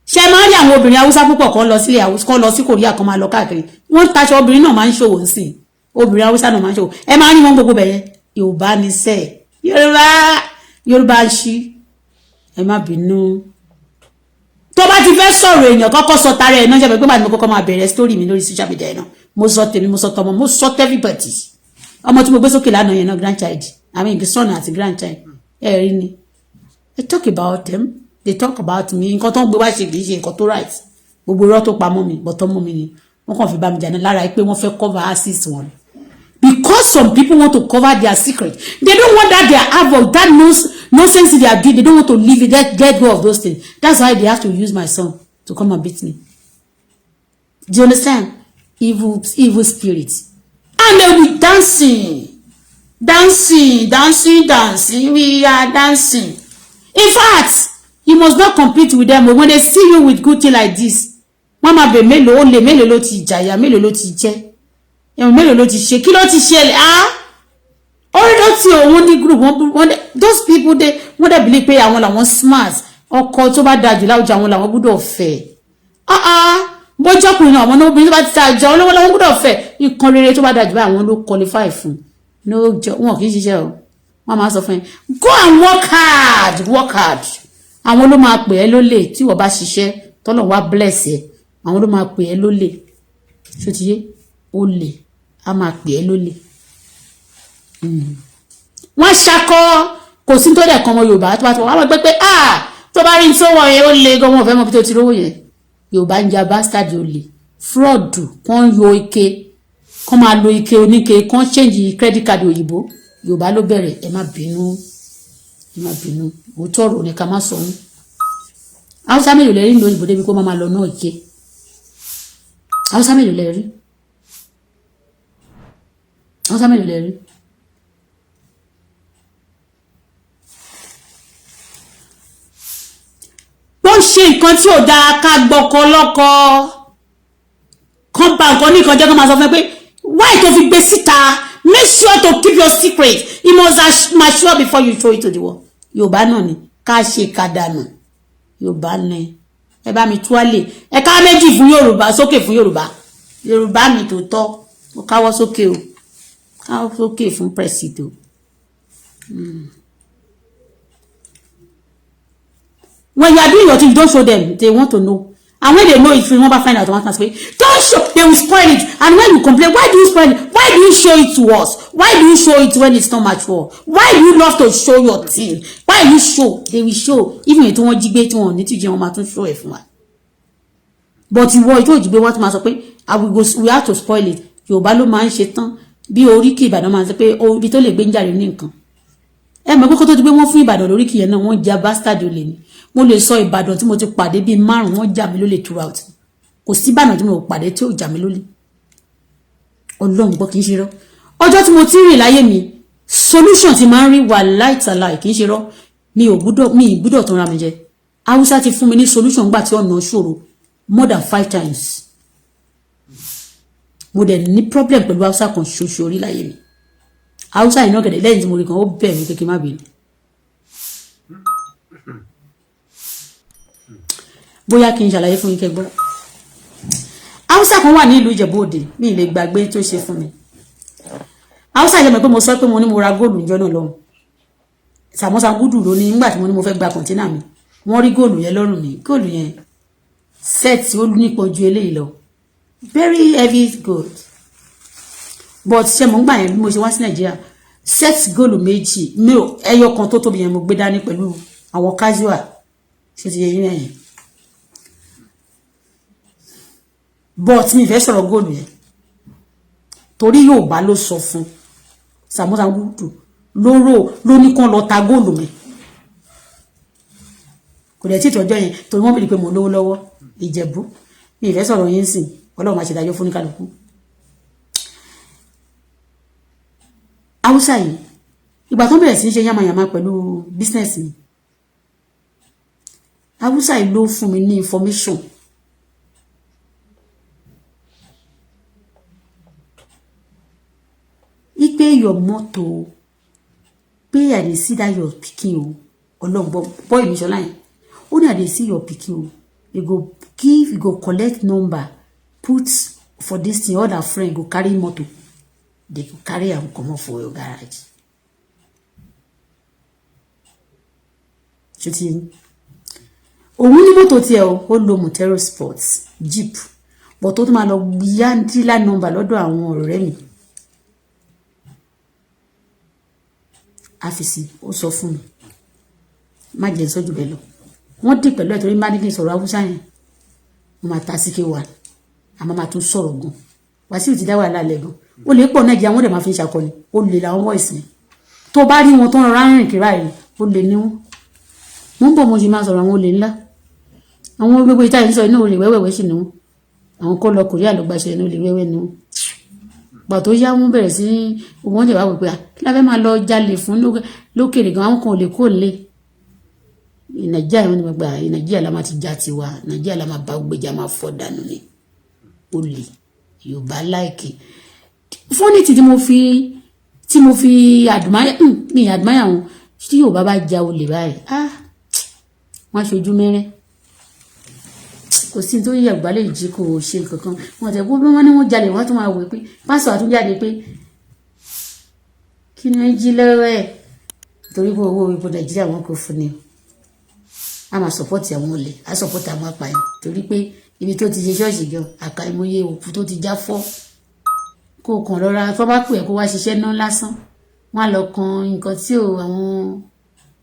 Ṣe máa ń rí àwọn obìnrin Haúsá púpọ̀ kan lọ sílẹ̀ Haúsá, kan lọ sí Korea, kan máa lọ káàkiri. Wọ́n ń taṣọ. Obìnrin náà máa ń ṣòwò ń sìn, obìnrin Haúsá náà máa ń ṣòwò. Ẹ máa ń rí wọn gbogbo bẹ̀yẹn. Yorùbá ní sẹ́ẹ̀, Yorùbá, Yorùbá ń ṣí. Ẹ má bínú. Tó bá ti fẹ́ sọ̀rọ̀ èèyàn, kọ́kọ́ sọ tara ẹ̀ náà. Ṣe pé bàbá mi kọ́kọ́ máa bẹ̀rẹ̀ story mi lórí social media ẹ̀ náà, mo sọ tèmi, mo sọ tọmọ, mo sọ everybody. Ọmọ tí mo gbé sókè lánàá yẹn náà, grandchild, I mean son àti grandchild, ẹ rí ni. I talk about them, they talk about me. Nǹkan tó ń gbé wá ṣe kì í ṣe nǹkan tó right. Gbogbo irọ́ tó pamọ́ mi bọ̀tọ́ mọ́ mi ni wọ́n kàn fi bá mi jà ní lára pé wọ́n fẹ́ cover assist wọn, because some people want to cover their secret. They don't want that their havoc, that nonsense they are doing. They don't want to leave it, get go of those things. That's why they have to use my son to come and beat me. Do you understand? Evil, evil spirits. And they will be dancing, dancing, dancing, dancing. We are dancing. In fact, you must not compete with them. When they see you with good thing like this, wọ́n máa bẹ̀ mélòó ó lè, mélòó ló ti jàyà, mélòó ló ti jẹ́ ẹ̀wọ̀n, mélòó ló ti ṣe, kí ló ti ṣẹlẹ̀? Ah, orí tó ti òun ní group wọn, those people dey, wọ́n dẹ̀ believe pé àwọn làwọn smart. Ọkọ tó bá dájú láwùjọ, àwọn làwọn gbọ́dọ̀ fẹ́. Ah ah, bójú ọkùnrin náà, àwọn obìnrin tó bá ti ta àjọ olówó làwọn gbọ́dọ̀ fẹ́. Nǹkan rere tó bá dájú báyìí, àwọn ló qualify fún. No, wọn kì í ṣiṣẹ́ o. Wọ́n máa sọ fún yín, go and work hard, work hard. Àwọn ló máa pè ẹ́ lólè. Tí wọ́n bá ṣiṣẹ́, tọ́lọ̀ wá bless ẹ, àwọn ló máa pè ẹ́ lólè. Ṣó ti yé? Olè á máa pè ẹ́ lólè. Wọ́n ṣakọ́ kò sí tó dẹ̀ kan ọmọ Yorùbá tó bá tó wọ́n á gbé pé, ah, tó bá rí tó wọ̀ yẹn, ó le gan, wọn ò fẹ́ mọ bí tó ti rówó yẹn. Yorùbá ń ja bastard olè, fraud. Kàn yọ ike, kàn máa lo ike oníke, kàn change credit card òyìnbó. Yorùbá ló bẹ̀rẹ̀. Ẹ má bínú, ẹ má bínú. Òótọ́ ọ̀rọ̀ ni ká má sọ ọ́n. Haúsá mélòó lẹ rí ní òyìnbó débi kó má máa lọ náà ike? Haúsá mélòó lẹ rí? Haúsá mélòó lẹ rí? Ó ń ṣe nǹkan tí ò dáa, ká gbọ́kọ lọ́kọ, kán ba nǹkan ní nǹkan jẹ́, kán máa sọ fún ẹ pé why tó fi gbé síta. Make sure to keep your secret. You must mature before you show it to the world. Yorùbá náà ni ká ṣe ká dànù. Yorùbá ni. Ẹ bá mi túwálè, ẹ ká méjì fún Yorùbá, sókè fún Yorùbá. Yorùbá mi tó tọ́, mo káwọ́ sókè o, káwọ́ sókè fún presido. When you are doing your thing, don't show them. They want to know, and when they know it, wọ́n bá find out, wọ́n say don't show, they will spoil it. And when you complain, why do you spoil it? Why do you show it to us? Why do you show it when it's not mature? Why do you love to show your thing? Why you show? They will show. Even if wọ́n jí gbé, tí wọ́n ní tíjẹ, wọ́n máa tún show ẹ̀ fún wa. But ìwọ ìtò ìjìgbé, wọ́n tún máa sọ pé I will go, we have to spoil it. Yorùbá ló máa ń ṣe tán. Bí oríkì Ìbàdàn máa ń sọ pé ibi tó lè gbé ń jàre ní nǹkan. Ẹ mọ̀ pé kó tó di pé wọ́n fún Ìbàdàn lóríkì yẹn náà, wọ́n ja bastard olè ni. Mo lè sọ Ìbàdàn tí mo ti pàdé bíi márùn, wọ́n jà mí lólè throughout. Kò sí Ìbàdàn tí mo pàdé tí ò jà mí lólè. Ọlọ́run gbọ́, kì í ṣe rọ́. Ọjọ́ tí mo ti rìn láyé mi, solution ti máa ń rí wà láìtàláì, kì í ṣe rọ́. Mi ì gbúdọ̀ tó ra mi jẹ. Haúsá ti fún mi ní solution gbà tí ọ̀nà ṣòro more than five times. Mo dẹ̀ ní problem pẹ̀lú Haúsá kan ṣoṣo rí láyé mi. Haúsá yìí náà kẹ̀dẹ̀, lẹ́yìn tí mo rí kan, ó bẹ̀ mí pé kí n má bínú. Bóyá kí n ṣàlàyé fún yín kẹ́ gbọ́. Haúsá kan wà ní ìlú Ìjẹ̀bú Òde, mi ì lè gbàgbé tó ṣe fún mi. Haúsá yẹn mọ̀ pé mo sọ pé mo ní mo ra góòlù níjọ́ náà lọ́hùn. Sàmọ́sà gúdù ló ní nígbà tí mo ní mo fẹ́ gba container mi, wọ́n rí góòlù yẹn lọ́rùn mi. Góòlù yẹn set, ó nípọn ju eléyìí lọ, very heavy gold. But ṣe mo ń gbà yẹn, bí mo ṣe wá sí Nàìjíríà, set góòlù méjì mi ò, ẹyọ kan tó tóbi yẹn mo gbé dání pẹ̀lú àwọn casual. Ṣé ti yẹ yín ẹ̀yìn? But mi fẹ́ sọ̀rọ̀ góòlù yẹn torí Yorùbá ló sọ fún Sàmúsà gúdù lóró ló ní kán lọ ta góòlù mi. Kò dẹ̀ tí ìtọ́jọ́ yẹn torí wọ́n bìrì pé mo lówó lọ́wọ́. Ìjẹ̀bú, mi ìfẹ́ sọ̀rọ̀ yín sìn. Ọlọ́run máa ṣèdájọ́ fún oníkálukú. Haúsá yìí, ìgbà tó bẹ̀rẹ̀ sí í ṣe yàmàyàmà pẹ̀lú business mi, Haúsá yìí ló fún mi ní information. Ipe your motor, pé I dey see that your pikin o. Ọlọ́gbọ́ boy mi ṣọlá yẹn, ó ní I dey see your pikin o. You go give, you go collect number, put for this thing. Other friend go carry motor, they go carry am comot for your garage. Ṣé ti òun ní mọ́tò tiẹ̀ o? Ó lo Montero Sports jeep, but ó tún máa lọ yá dílà nọ́mbà lọ́dọ̀ àwọn ọ̀rẹ́ mi. Àfìsí ó sọ fún mi, má jẹ́ sọ́jú bẹ́ẹ̀ lọ. Wọ́n dì pẹ̀lú ẹ̀ torí má ní kí n sọ̀rọ̀ Haúsá yẹn, mo máa ta sí ké wa, àmọ́ máa tún sọ̀rọ̀ gan. Wàsíù ti dá wàhálà lẹ̀ gan. Ó lè pọ̀ Nàìjíríà, wọ́n dẹ̀ máa fi ń ṣàkọni. Ó lè làwọn voice yẹn tó bá rí wọn tó ń rọra rìn kiri báyìí, ó lè ní wọn. Mo ń bọ̀, mo sì máa sọ̀rọ̀ àwọn olè ńlá, àwọn gbogbo ìta yìí sọ inú olè wẹ́wẹ́wẹ́ sì ni wọn. Àwọn kọ́ lọ Kòríà ló gbaṣẹ́, inú olè wẹ́wẹ́ ni wọn. Gbà tó yá, wọn bẹ̀rẹ̀ sí wọ́n jẹ̀ wá wò pé kí la fẹ́ máa lọ jalè fún lókèrè gan, àwọn kan ò lè kó lè Nàìjíríà. Wọn ni gbà Nàìjíríà la máa ti já tiwa, Nàìjíríà la máa bá gbèjà, máa fọ́ dànù ni. Olè Yorùbá láìkè fọ́nìtì tí mo fi admire, mi admire wọn. Tí Yorùbá bá ja olè báyìí, ah, wọ́n aṣojú mẹ́rẹ́. Kò sí tó yẹ Yorùbá lè jí, kò ṣe kankan. Wọn tẹ kó wọn ní wọn jalè, wọn tún máa wò pé pásọ àtúnjáde pé kí ni wọ́n jí lọ́wọ́ ẹ̀, torí pé owó ipò Nàìjíríà wọn kò fún ni. A máa support àwọn olè, a support àwọn apààyàn, torí pé ibi tó ti ṣe ṣọ́ọ̀ṣì gan, àkàìmọye òkú tó ti já fọ́. Kó kàn lọ́ra tó bá pè é kó wá ṣiṣẹ́ náà lásán, wọ́n á lọ kan nǹkan tí ò, àwọn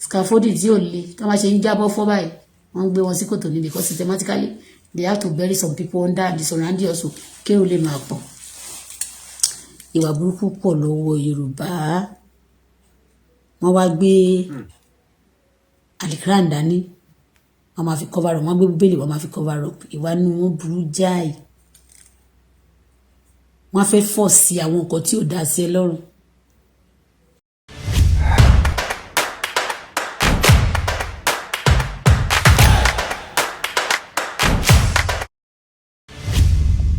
scaffolding tí ò le, tó bá ṣe ń jábọ́ fọ́ báyìí, wọ́n ń gbé wọn sí kòtò ní, because systematically they have to bury some people under the surrounding also, kéwòn lè máa pọ̀. Ìwà burúkú pọ̀ lọ́wọ́ Yorùbá. Wọ́n wá gbé alikran dání, wọ́n máa fi cover up. Wọ́n gbé bíbélì, wọ́n máa fi cover up. Ìwà inú wọn burú jáì. Wọ́n fẹ́ fọ̀ sí àwọn nǹkan tí ò dá sí ẹ lọ́rùn.